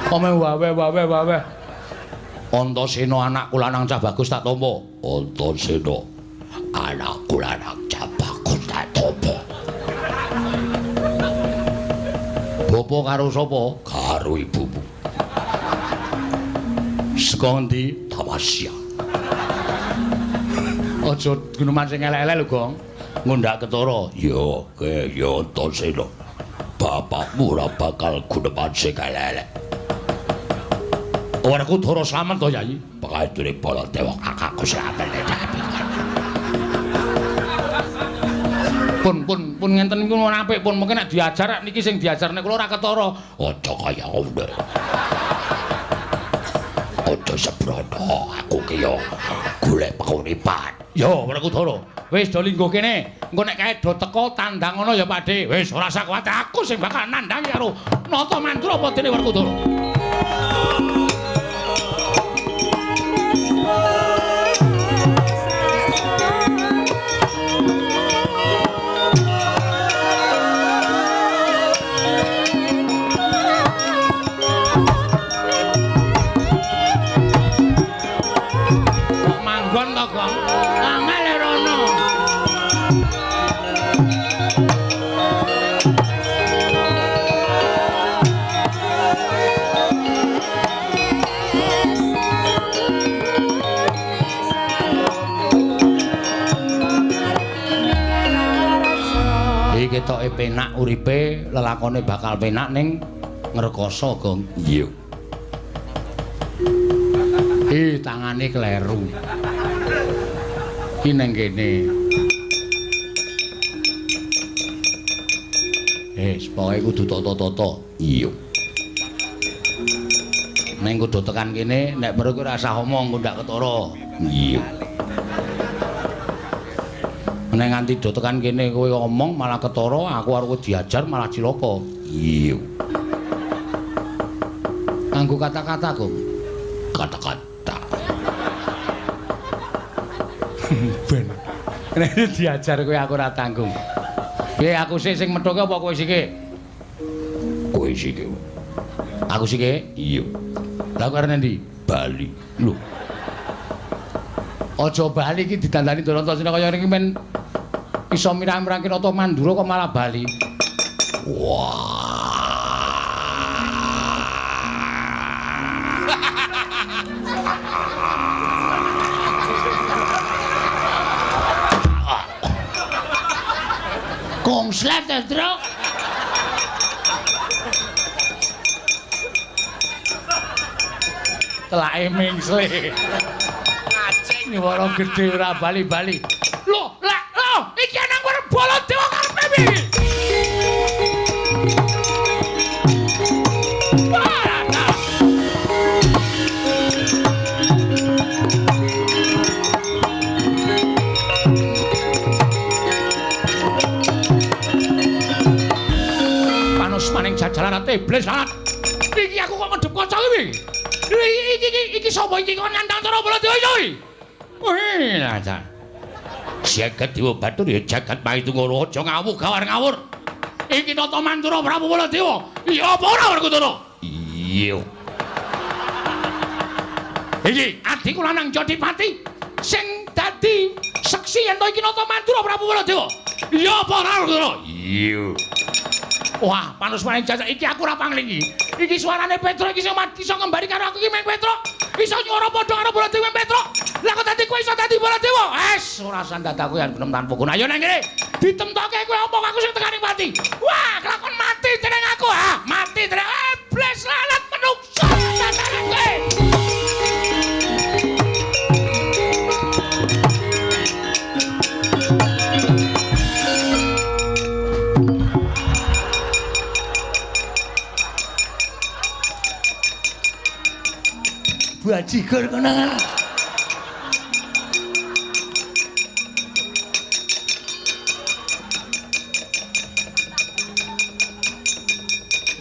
Ome wawe wawe wawe. Antasena anakku lanang cah bagus tak tampa. Antasena anakku lanang cah bagus tak tampa. Bapak karo sapa? Karo ibumu. Saka ngendi? Tamasya. Aja guneman sing elek-elek lho, Gong. Ngundak ketara. Ya, ke ya Antasena. Bapakmu ora bakal guneman sing elek-elek. Werkudara slamet to, Yai? Pangature Baladewa kakakku slamet. Pun pun pun ngenten niku apik pun mungkin nek diajar niki sing diajarne kula ora ketara. Aja kaya ngono. Aja sembrono, aku ki yo golek penguripan. Yo Werkudara, wis do lingguh kene. Engko nek kae do teko tandang ngono ya Pakdhe. Wis ora usah kuwatir, aku sing bakal nandhangi karo Nata Mandura apa dene Werkudara. Ketoke penak uripe, lelakone bakal penak ning ngrekoso, Gong. Iya. Ih, tangane kleru. Ki nang kene. Pokoke kudu tata-tata. Iya. Ning kudu tekan kene, nek perlu ora usah omong, ndak ketara. Iya. Nek nganti do tekan kene kowe omong malah ketara, aku arep diajar malah cilaka. Iya. Nganggo kata-kata, Gong. Kata-kata. Ben. Nek diajar kowe aku ora tanggung. Piye aku sik sing methuke apa kowe sike? Kowe sike. Aku sike? Iya. Lah kowe arep endi? Bali. Lho. Aja bali iki didandani Antasena kaya ngene iki men iso mirang-mirangke Nata Mandura kok malah bali. Wah. Kongslet, Truk. Telake mingsle. Ngaceng nyuwara gedhe ora bali-bali. Lho, lek lho, iki nang Baladewa karepe piye? Iblis lalat. Iki aku kok ngedep kaca iki. Iki sapa iki kok nantang Ndara Baladewa iki? Wih, lah. Jagat Dewa Bathara ya jagat Maitungara aja ngawuh gawar ngawur. Iki Nata Mandura Prabu Baladewa. Iya apa ora Werkudara? Iya. Iki adikku lanang Jodipati sing dadi seksi yen to iki Nata Mandura Prabu Baladewa. Iya apa ora Werkudara? Iya. Wah, panuswane jajak iki aku ora panglingi. Iki suarane Petro iki sing iso ngembari karo aku iki meng Petro. Iso nyuara padha karo Baladewa Petro. Lah kok dadi kowe iso dadi Baladewa? Es, ora sandat aku yang genem tanpa guna. Ayo nang kene. Ditemtoke kowe apa aku sing tekaning pati. Wah, kelakon mati jeneng aku. Ah, mati jeneng. Iblis lalat menungso. Dasare kowe. Bajigur konangan.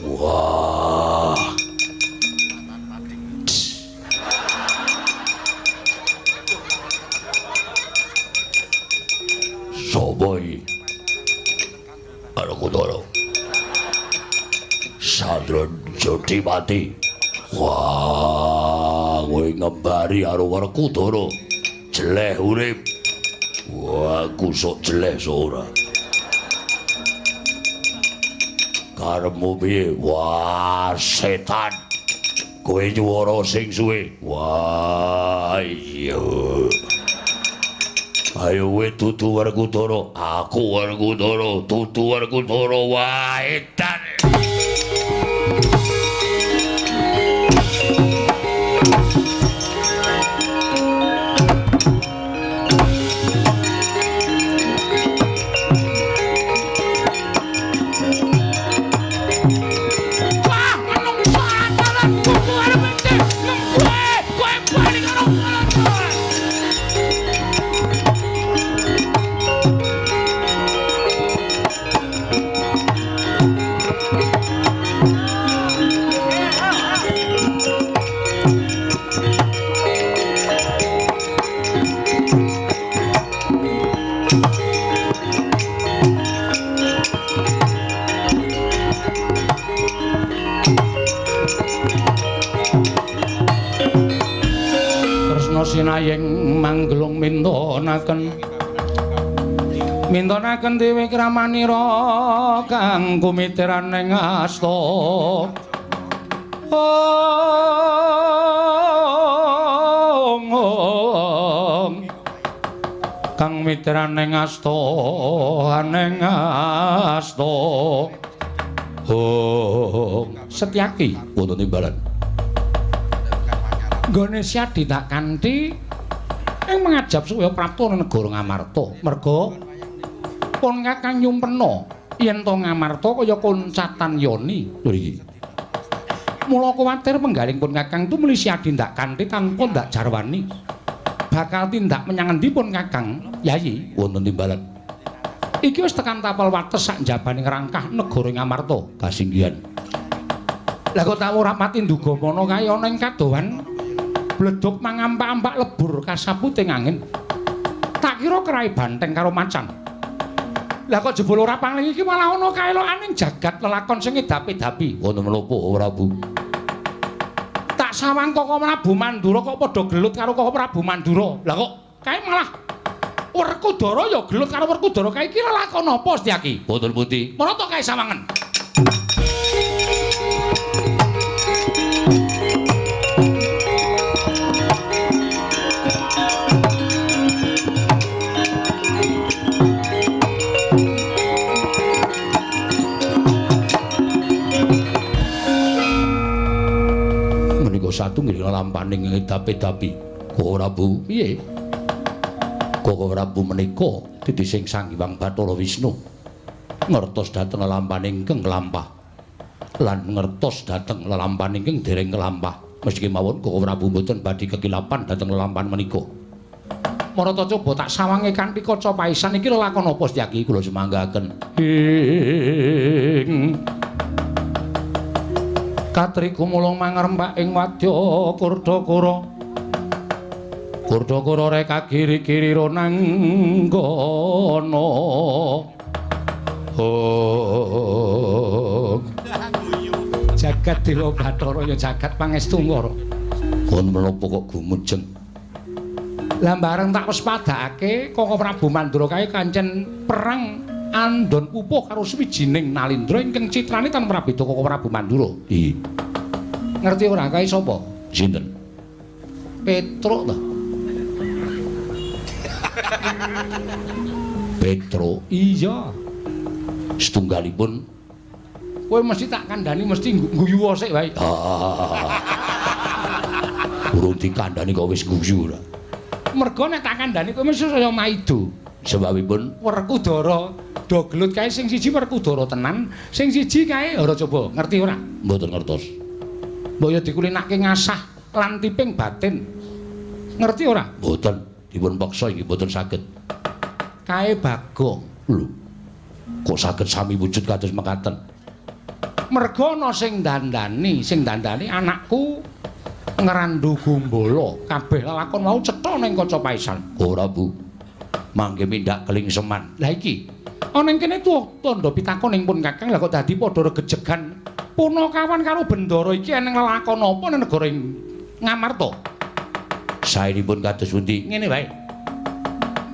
Wah. Sopo iki? Werkudara. Sandra Jodipati. Wah, kowe ngembari karo Werkudara. Jeleh urip. Wah, aku sok jeleh sok ora. Karepmu piye? Wah, setan. Kowe nyuwara sing suwe. Wah, iya. Ayo kowe dudu Werkudara. Aku Werkudara, dudu Werkudara. Wah, edan. Sinayeng manggelung mintonaken mintonaken dewi kramanira kang kumitiran ing asta. Ong kang mitiran ing asta ning asta. Ong Setyaki wonten timbalan. Nggone Syadi tak kanthi ing mangajab suwaya prapta negara Ngamarta. Merga pun Kakang nyumpena yen to Ngamarta kaya koncatan yoni. Lho iki. Mula kuwatir penggaling pun Kakang tumuli Syadi ndak kanthi tanpa ndak jarwani. Bakal tindak menyang endi pun Kakang? Yayi wonten timbalan. Iki wis tekan tapel wates sak njabaning rangkah negara Ngamarta. Kasinggihan. Lah kok tak ora pati nduga mono kae ana ing kadohan bleduk mangampak-ampak lebur kasapute angin. Tak kira kerai banteng karo macan. Lah kok jebul ora pangling iki malah ana kaelokane jagat lelakon sing edapi-dapi. Wonten menapa Prabu? Tak sawang Koko Prabu Mandura kok padha gelut karo Koko Prabu Mandura. Lah kok kae malah Werkudara ya gelut karo Werkudara kae iki lelakon apa Setyaki? Wonten pundi? Marata kae sawangen. Satunggiling lelampaning edapi-dapi. Koko Prabu, piye? Koko Prabu menika titising Sang Hyang Bathara Wisnu ngertos dhateng lelampaning ingkang kelampah lan ngertos dhateng lelampahan ingkang dereng kelampah. Meski mawon Koko Prabu mboten badhe kekilapan dhateng lelampahan menika. Marata coba tak sawange kanthi kaca paisan iki lelakon apa Setyaki kula sumanggaken. Ing Katri gumulung mangrempak ing wadya Kurdakara. Kurdakara reka kiri-kiri ronanggana. Oh. Jagat Dewa Bathara ya jagat pangestu Ngara. Kon menapa kok gumujeng? Lah bareng tak wespadakake Koko Prabu Mandura kae kancen perang andon pupuh karo suwijining Nalindra ingkang citrane tan prabeda Koko Prabu Mandura. Iya. Ngerti ora kae sapa? Sinten? Petruk to. Petruk? Iya. Setunggalipun kowe mesti tak kandhani mesti guyu sik wae. Urung dikandhani kok wis guyu ora. Mergo nek tak kandhani kowe mesti saya maido. Sebabipun Werkudara do gelut kae sing siji Werkudara tenan, sing siji kae ora coba ngerti ora? Mboten ngertos. Mbok ya dikulinake ngasah lan tiping batin. Ngerti ora? Mboten, dipun peksa inggih mboten saged. Kae Bagong. Lho. Kok saged sami wujud kados mekaten? Mergo ana sing dandani anakku Ngrandu Gumbala. Kabeh lelakon mau cetha ning kaca paisan. Ora, Bu. Mangke mindak kelingseman. Lah iki ana ing kene tuwa tandha pitakon ing pun Kakang, lah kok dadi padha regejegan Punakawan karo Bendara iki eneng lelakon apa ning negara Ngamarta? Saenipun kados pundi? Ngene wae.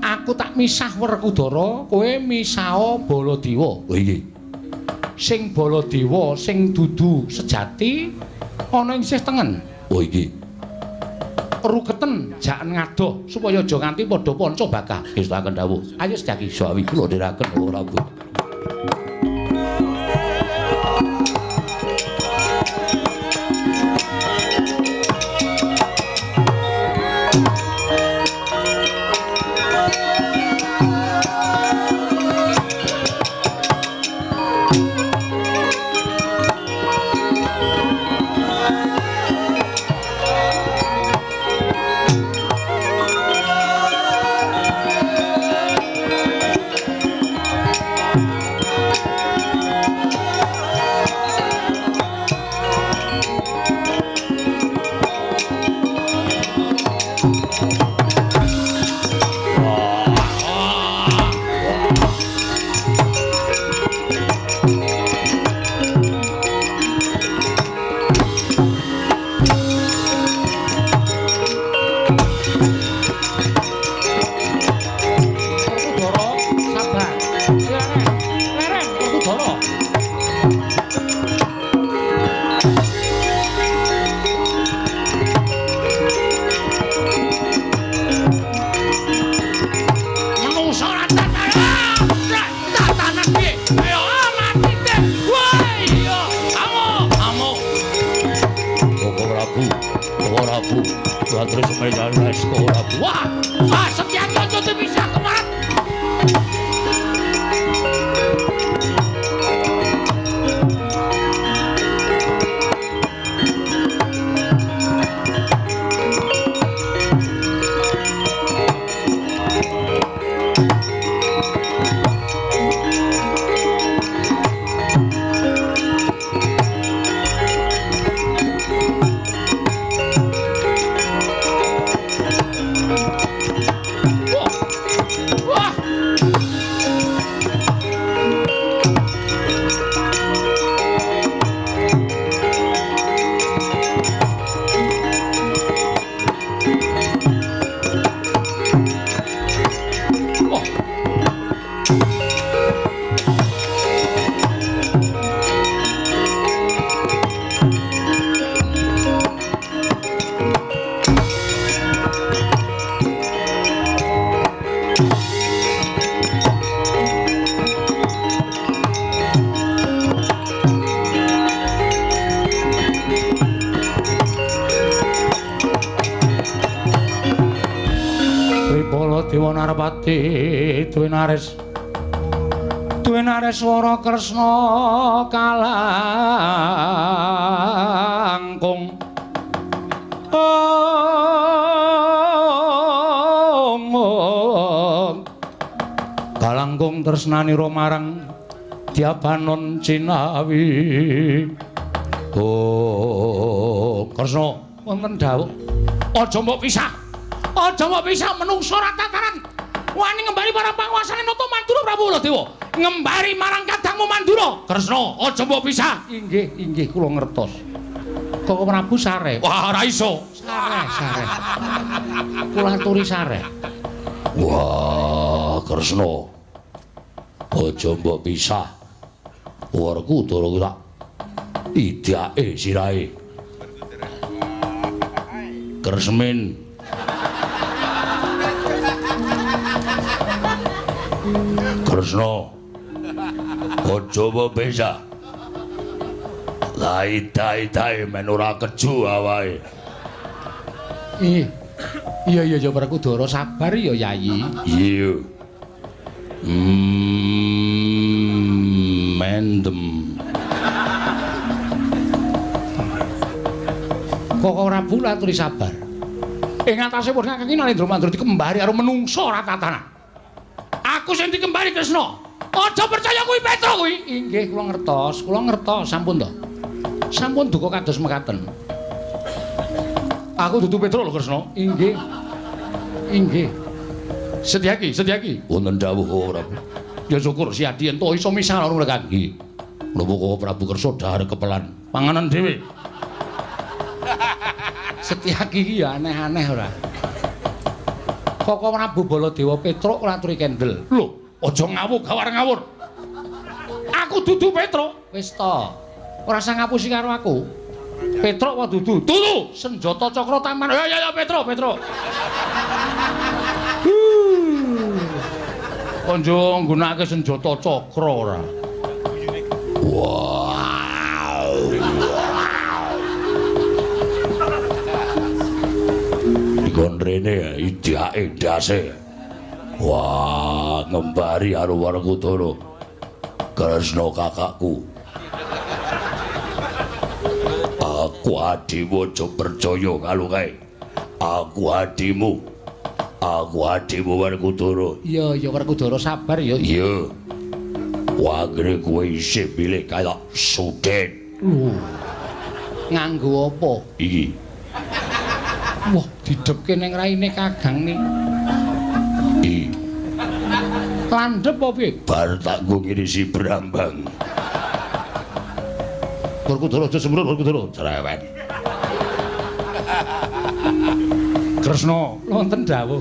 Aku tak misah Werkudara, kowe misaha Baladewa. Oh iya. Sing Baladewa sing dudu sejati ana ing sisih tengen. Oh iki. Ruketen jaken ngadoh supaya aja nganti padha panca bakah. Ngestakaken dawuh. Ayo sejaki. Sawi kula dherekaken ora, Bu. Narpati Dwinares Dwinares swara Kresna kalangkung om kalangkung tresnanira marang Dyabanon Cinawi. Oh, Kresna, wonten dawuh. Aja mbok pisah. Aja mbok pisah menungsa ora tataran. Wani ngembari para panguasane Nata Mandura Prabu Baladewa. Ngembari marang kadangmu Mandura. Kresna, aja mbok pisah. Inggih, inggih kula ngertos. Koko Prabu sare. Wah, ora iso. Sare, sare. Kula aturi sare. Wah, Kresna. Aja mbok pisah. Werkudara tak idake sirahe. Kresmin. Kresna. Aja mbok pisah. Lah idai-idai men ora keju awake. Iya. Iya iya ya Werkudara sabar ya Yayi. Iya. Mendem. Koko Prabu aturi sabar. Ing atase pun kakang Narendra Mandura dikembari karo menungsa ora tatanan. Aku sing dikembari Kresna. Aja percaya kuwi Petro kuwi. Inggih kula ngertos, kula ngertos sampun to. Sampun duka kados mekaten. Aku dudu Petro lho Kresna. Inggih. Inggih. Setyaki, Setyaki. Wonten dawuh Prabu. Ya syukur Siadi ento iso misah karo mereka. Nggih. Menapa kok Prabu Kersa dhahar kepelan panganan dhewe. Setyaki iki ya aneh-aneh ora. Koko Prabu Baladewa Petruk ora aturi kendel. Lho, aja ngawur gawar ngawur. Aku dudu Petruk. Wis to. Ora usah ngapusi karo aku. Petruk apa dudu? Dudu. Senjata cakra taman. Ya ya ya Petruk, Petruk. Konjo nggunakake senjata cakra ora. Wow. Dikon rene idake ndase. Wah, ngembari karo Werkudara. Kresna kakakku. Aku adimu aja percaya karo kae. Aku adimu. Aku adimu Werkudara. Iya, iya Werkudara sabar ya. Iya. Wagre kowe isih bilih kaya sudet. Lho. Nganggo apa? Iki. Wah, didhepke ning raine Kakang ni. Iki. Landhep apa piye? Bar tak nggo ngirisi brambang. Werkudara aja semrut Werkudara. Cerewet. Kresna, wonten dawuh.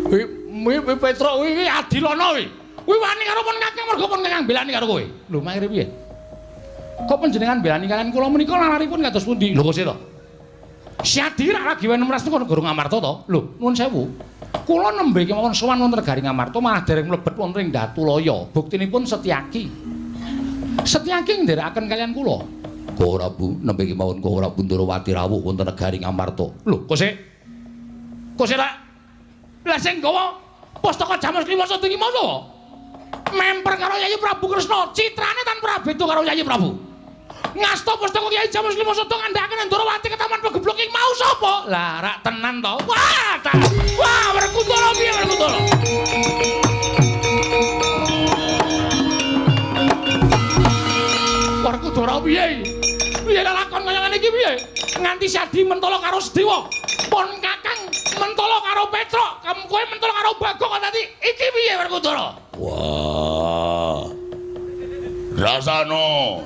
Kuwi Petruk kuwi adilana kuwi. Kuwi wani karo pun kakang mergo pun kakang belani karo kowe. Lho, mangkire piye? Kok panjenengan belani kalian kula menika lalaripun kados pundi? Lho kok sih to? Siadi rak lagi wenem ras teko negara Ngamarta to? Lho, nuwun sewu. Kula nembe kemawon sowan wonten negari Ngamarta malah dereng mlebet wonten ing Datulaya. Buktinipun Setyaki. Setyaki nderekaken kalian kula. Kok Prabu nembe kemawon kok Prabu Ndorowati rawuh wonten negari Ngamarta. Lho, kok sik? Kok sik rak? Lah sing gawa pustaka Jamus Klima Sada iki mau memper karo Yayi Prabu Kresna, citrane tanpa beda karo Yayi Prabu. Ngasta pustaka Kyai Jamus Klima Sada ngandhakaken Ndorowati ketaman pegeblok iki mau sapa? Lah rak tenan to. Wah, ta. Wah, Werkudara piye Werkudara? Werkudara piye? Piye lakon kaya ngene iki piye? Nganti Siadi mentolo karo Sedewa. Pon Kakang mentolo karo Petruk, kowe mentolo karo Bagong kok dadi iki piye Werkudara? Wah. Rasano.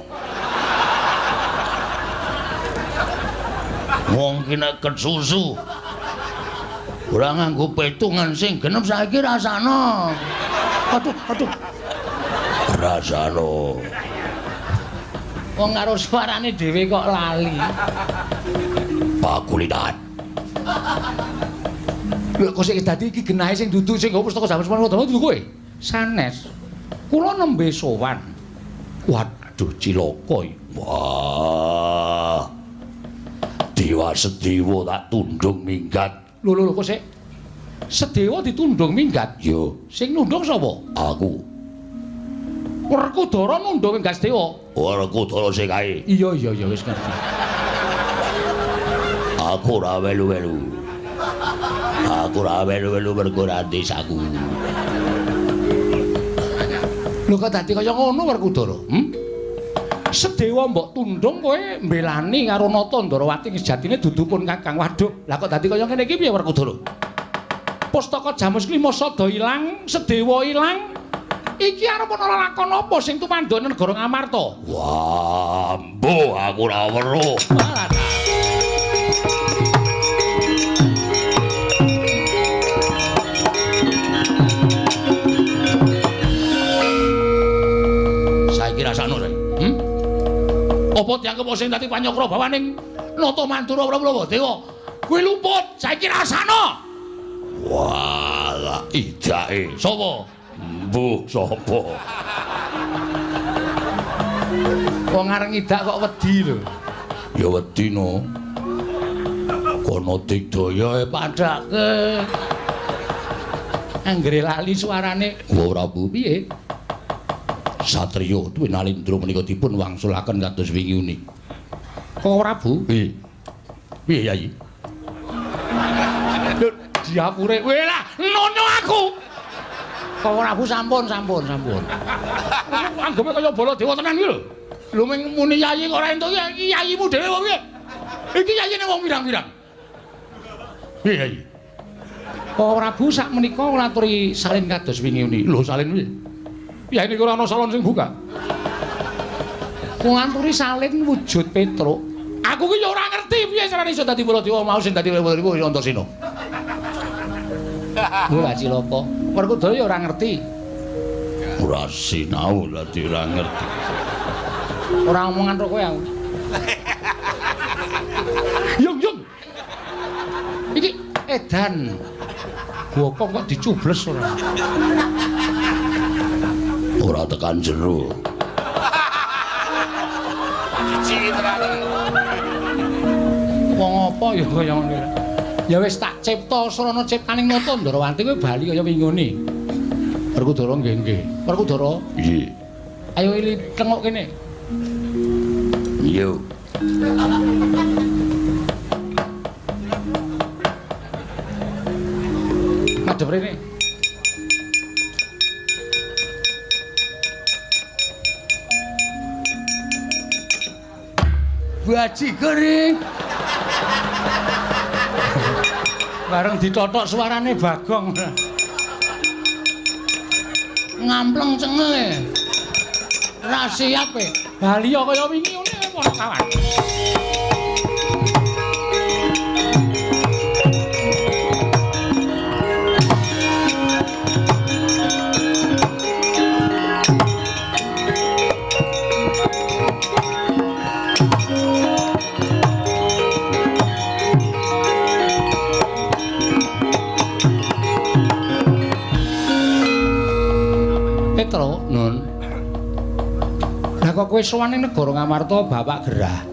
Wong ki nek kesusu ora nganggo petungan sing genep saiki rasano. Aduh, aduh. Rasano. Wong karo suarane dhewe kok lali. Pakulitan. Lho kok sik dadi iki genahe sing dudu sing nggo pustaka Jamus Klima Sada dudu kowe? Sanes. Kula nembe sowan. Waduh cilaka iki. Wah. Dewa Sedewa tak tundung minggat. Lho lho kok sik Sedewa ditundung minggat? Yo. Sing nundung sapa? Aku. Werkudara nundung minggat Sedewa. Werkudara sing kae. Iya iya iya wis ngerti. Aku ora welu-welu. Aku ora welu-welu mergo ora desaku. Lho kok dadi kaya ngono Werkudara? Sedewa mbok tundung kowe mbelani karo Nata Ndarawati sejatine dudu pun Kakang. Waduh, lah kok dadi kaya ngene iki piye Werkudara? Pustaka Jamus Klima sada ilang, Sedewa ilang. Iki arep ana lakon apa sing tumandha negara Ngamarta? Wah, mbuh aku ora weruh. Saiki rasakno saiki. Apa dianggep sing dadi panyakra bawaning Nata Mandura Prabu Dewa? Kuwi luput, saiki rasakno. Walah, idake. Sapa? Mbuh sapa? Wong areng ngidak kok wedi lho. Ya wedi no. Kono digdaya padake. Anggere lali suarane. Wa Prabu piye? Satriya Dwinalindra menika dipun wangsulaken kados wingi uni. Kok Prabu? Piye? Piye Yayi? Lho diapure kowe lah nono aku. Kok Prabu sampun. Anggepe kaya Baladewa tenan iki lho. Lho ming muni yayi kok ora entuk iki yayimu dhewe kok piye? Iki yayine wong pirang-pirang. Piye Yayi? Kok Prabu sak menika nglaturi salin kados wingi uni. Lho salin piye? Ya ini ora ana salon sing buka. Nganturi salin wujud Petruk. Aku ki ya ora ngerti piye carane iso dadi Baladewa mau sing dadi Baladewa ya Antasena. Ora cilaka. Werkudara ya ora ngerti. Ora sinau dadi ora ngerti. Ora omongan karo kowe aku. Yung yung. Iki edan. Gokong kok dicubles ora. Ora tekan jero. Wong apa ya kaya ngono. Ya wis tak cipta srana ciptaning Nata Ndarawati kowe bali kaya wingone. Werkudara nggih nggih. Werkudara. Nggih. Ayo ili tengok kene. Yo. Madhep rene. Baji kering. Bareng ditotok suarane Bagong. Ngampleng cengele. Ra siap e. Bali kaya wingi ngene para kawan. Petro, Nun. Lah kok kowe sowan ning negara Ngamarta bapak gerah.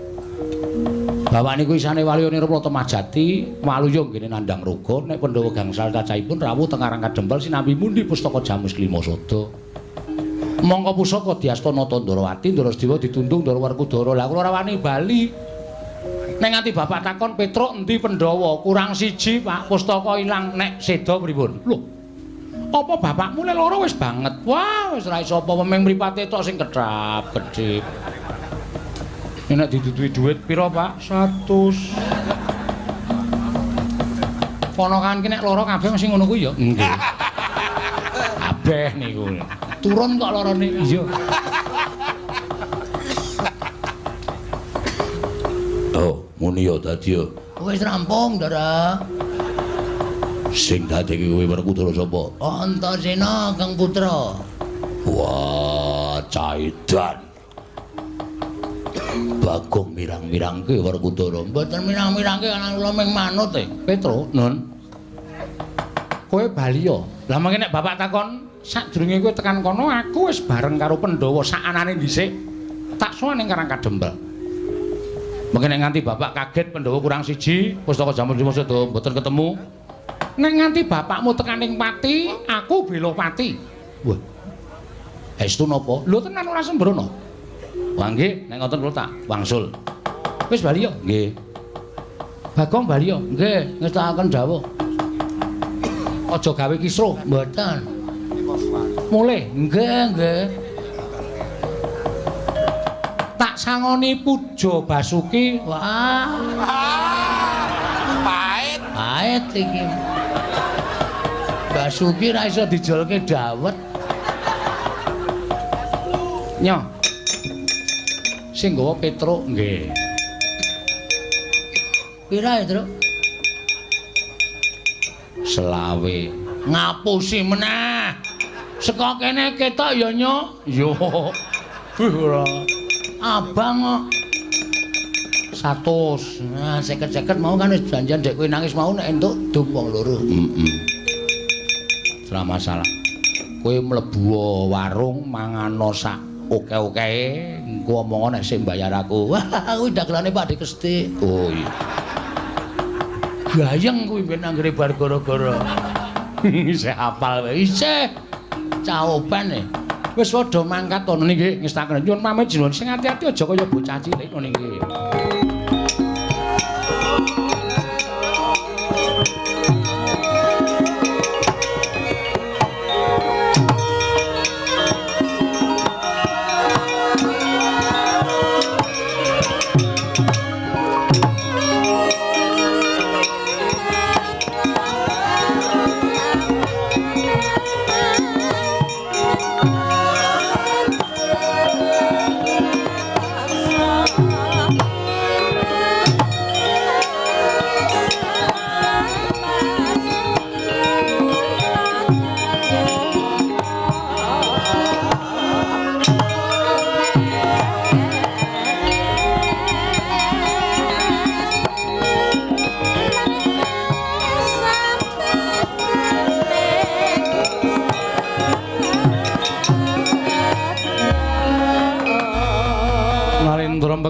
Bapak niku isane Waluya Nirpala Temajati, Waluya nggene nandhang raga nek Pandhawa gangsal cacahipun rawuh teng Karang Kadempel sinambi mundi pustaka Jamus Klima Sada. Mongko pusaka diasta Nata Ndarawati, Ndara Sedewa ditundung Ndara Werkudara. Lah kula ora wani bali. Nek nganti bapak takon Petruk endi Pandhawa, kurang siji Pak, pustaka ilang nek seda pripun? Lho. Apa bapakmu le loro wis banget. Wah, wis ora iso apa ming mripate tok sing kedhap kedhip. Nek diduduhi dhuwit pira, Pak? 100. Ponakan ki nek loro kabeh mesti ngono kuwi ya. Nggih. Kabeh niku. Turun kok lorone. Iya. Oh, muni ya dadi ya. Wis rampung, Ndara. Sing dadi kowe Werkudara sapa? Antasena Kang Putra. Wah, caidan. Bagong mirang-mirangke Werkudara. Mboten mirang-mirangke ana kula ming manut e. Petro, Nun. Kowe bali ya. Lah mangke nek bapak takon sadurunge kowe tekan kono aku wis bareng karo Pandhawa sakanane dhisik. Tak sowan ning Karang Kadempel. Mangke nek nganti bapak kaget Pandhawa kurang siji, pustaka Jamus Lima Sada mboten ketemu. Nek nganti bapakmu tekan ning pati, aku bela pati. Wah. Estu napa? Lho tenan ora sembrono. Wah nggih, nek ngoten kula tak wangsul. Wis bali yo. Nggih. Bagong bali yo. Nggih, ngestakaken dawuh. Aja gawe kisruh. Mboten. Mulih. Nggih, nggih. Tak sangoni Puja Basuki. Wah. Pahit. Pahit iki. Basuki ra iso dijolke dawet. Nyo. Sing nggawa Petruk nggih. Pira ya, Truk? Selawe. Ngapusi meneh. Saka kene ketok ya, Nyo. Yo. Wih ora. Abang kok 100. Nah, 50-50 mau kan wis janjian dek kowe nangis mau nek entuk dum wong loro. Heeh. Ora masalah. Kowe mlebu warung mangano sak oke-okehe, engko omong nek sing bayar aku. Wah, kuwi dagelane Pak Dikesti. Oh iya. Gayeng kuwi ben anggere bar gara-gara. Isih hafal wae. Isih. Caoban e. Wis padha mangkat to niki ngestaken. Nyuwun pamit jenengan sing ati-ati aja kaya bocah cilik ngono niki.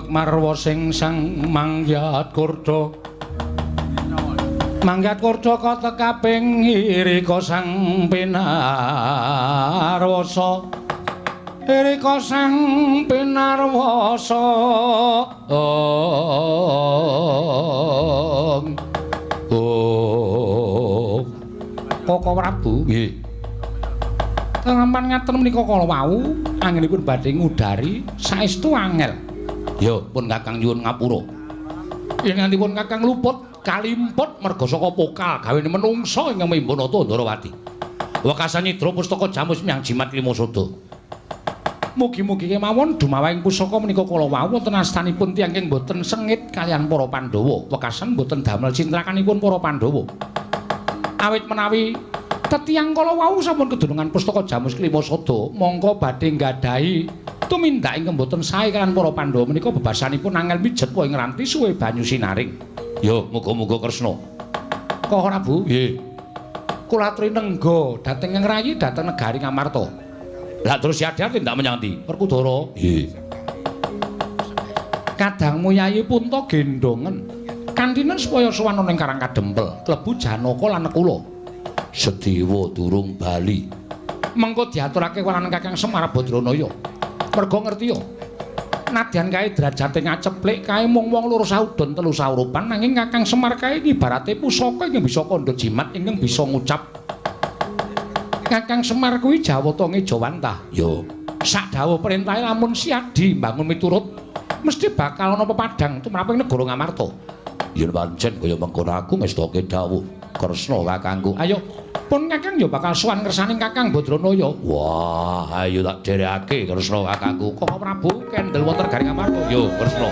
Marwa sing sang mangyat kurda mangyat kurda katekaping irika sang pinarwasa irika sang pinarwasa. Om Om Koko Prabu nggih terampan ngaten menika kala wau anginipun badhe ngudari saestu angel. Yo pun Kakang nyuwun ngapura. Yen ngantipun Kakang luput kalimput merga saka pokal gawene menungsa ingkang Mimbanata Ndarawati. Wekasan nyidra pustaka jamus miyang jimat lima sada. Mugi-mugi kemawon dumawahing pusaka menika kala wau wonten astanipun tiyang ingkang boten sengit kaliyan para Pandhawa. Wekasan boten damel cintrakanipun para Pandhawa. Awit menawi tetiyang kala wau sampun kedunungan pustaka jamus lima sada, mongko badhe nggadahi tumindak ingkang boten sae kaliyan para Pandhawa menika bebasanipun angel mijet ing ranti suwe banyu sinaring. Yo muga-muga Kresna. Kok Prabu? Nggih. Kula aturi nengga dhateng ing rayi dhateng negari Ngamarta. Lah terus yadhar tindak menyang ndi? Werkudara. Nggih. Kadangmu Yayi Punta gendongen. Kantinen supaya sowan ana ing Karang Kadempel, klebu Janaka lan Nekula. Sedewa durung bali. Mengko diaturake kalawan Kakang Semar Badranaya. Merga ngerti ya. Nadyan kae derajate ngaceplik kae mung wong loro saudon telu saurupan nanging Kakang Semar kae ibarate pusaka ingkang bisa kandha jimat ingkang bisa ngucap. Kakang Semar kuwi Jawata ngejawantah. Yo, sak dawuh perintahe lamun Siadi mbangun miturut mesti bakal ana pepadang tumraping negara Ngamarta. Yen pancen kaya mengkono aku ngestoke dawuh Kresna kakangku. Ayo, pun Kakang ya bakal sowan ngersane Kakang Badranaya. Wah, ayo tak dherekake Kresna kakangku. Koko Prabu kendel wonten garing Ngamarta. Yo, Kresna.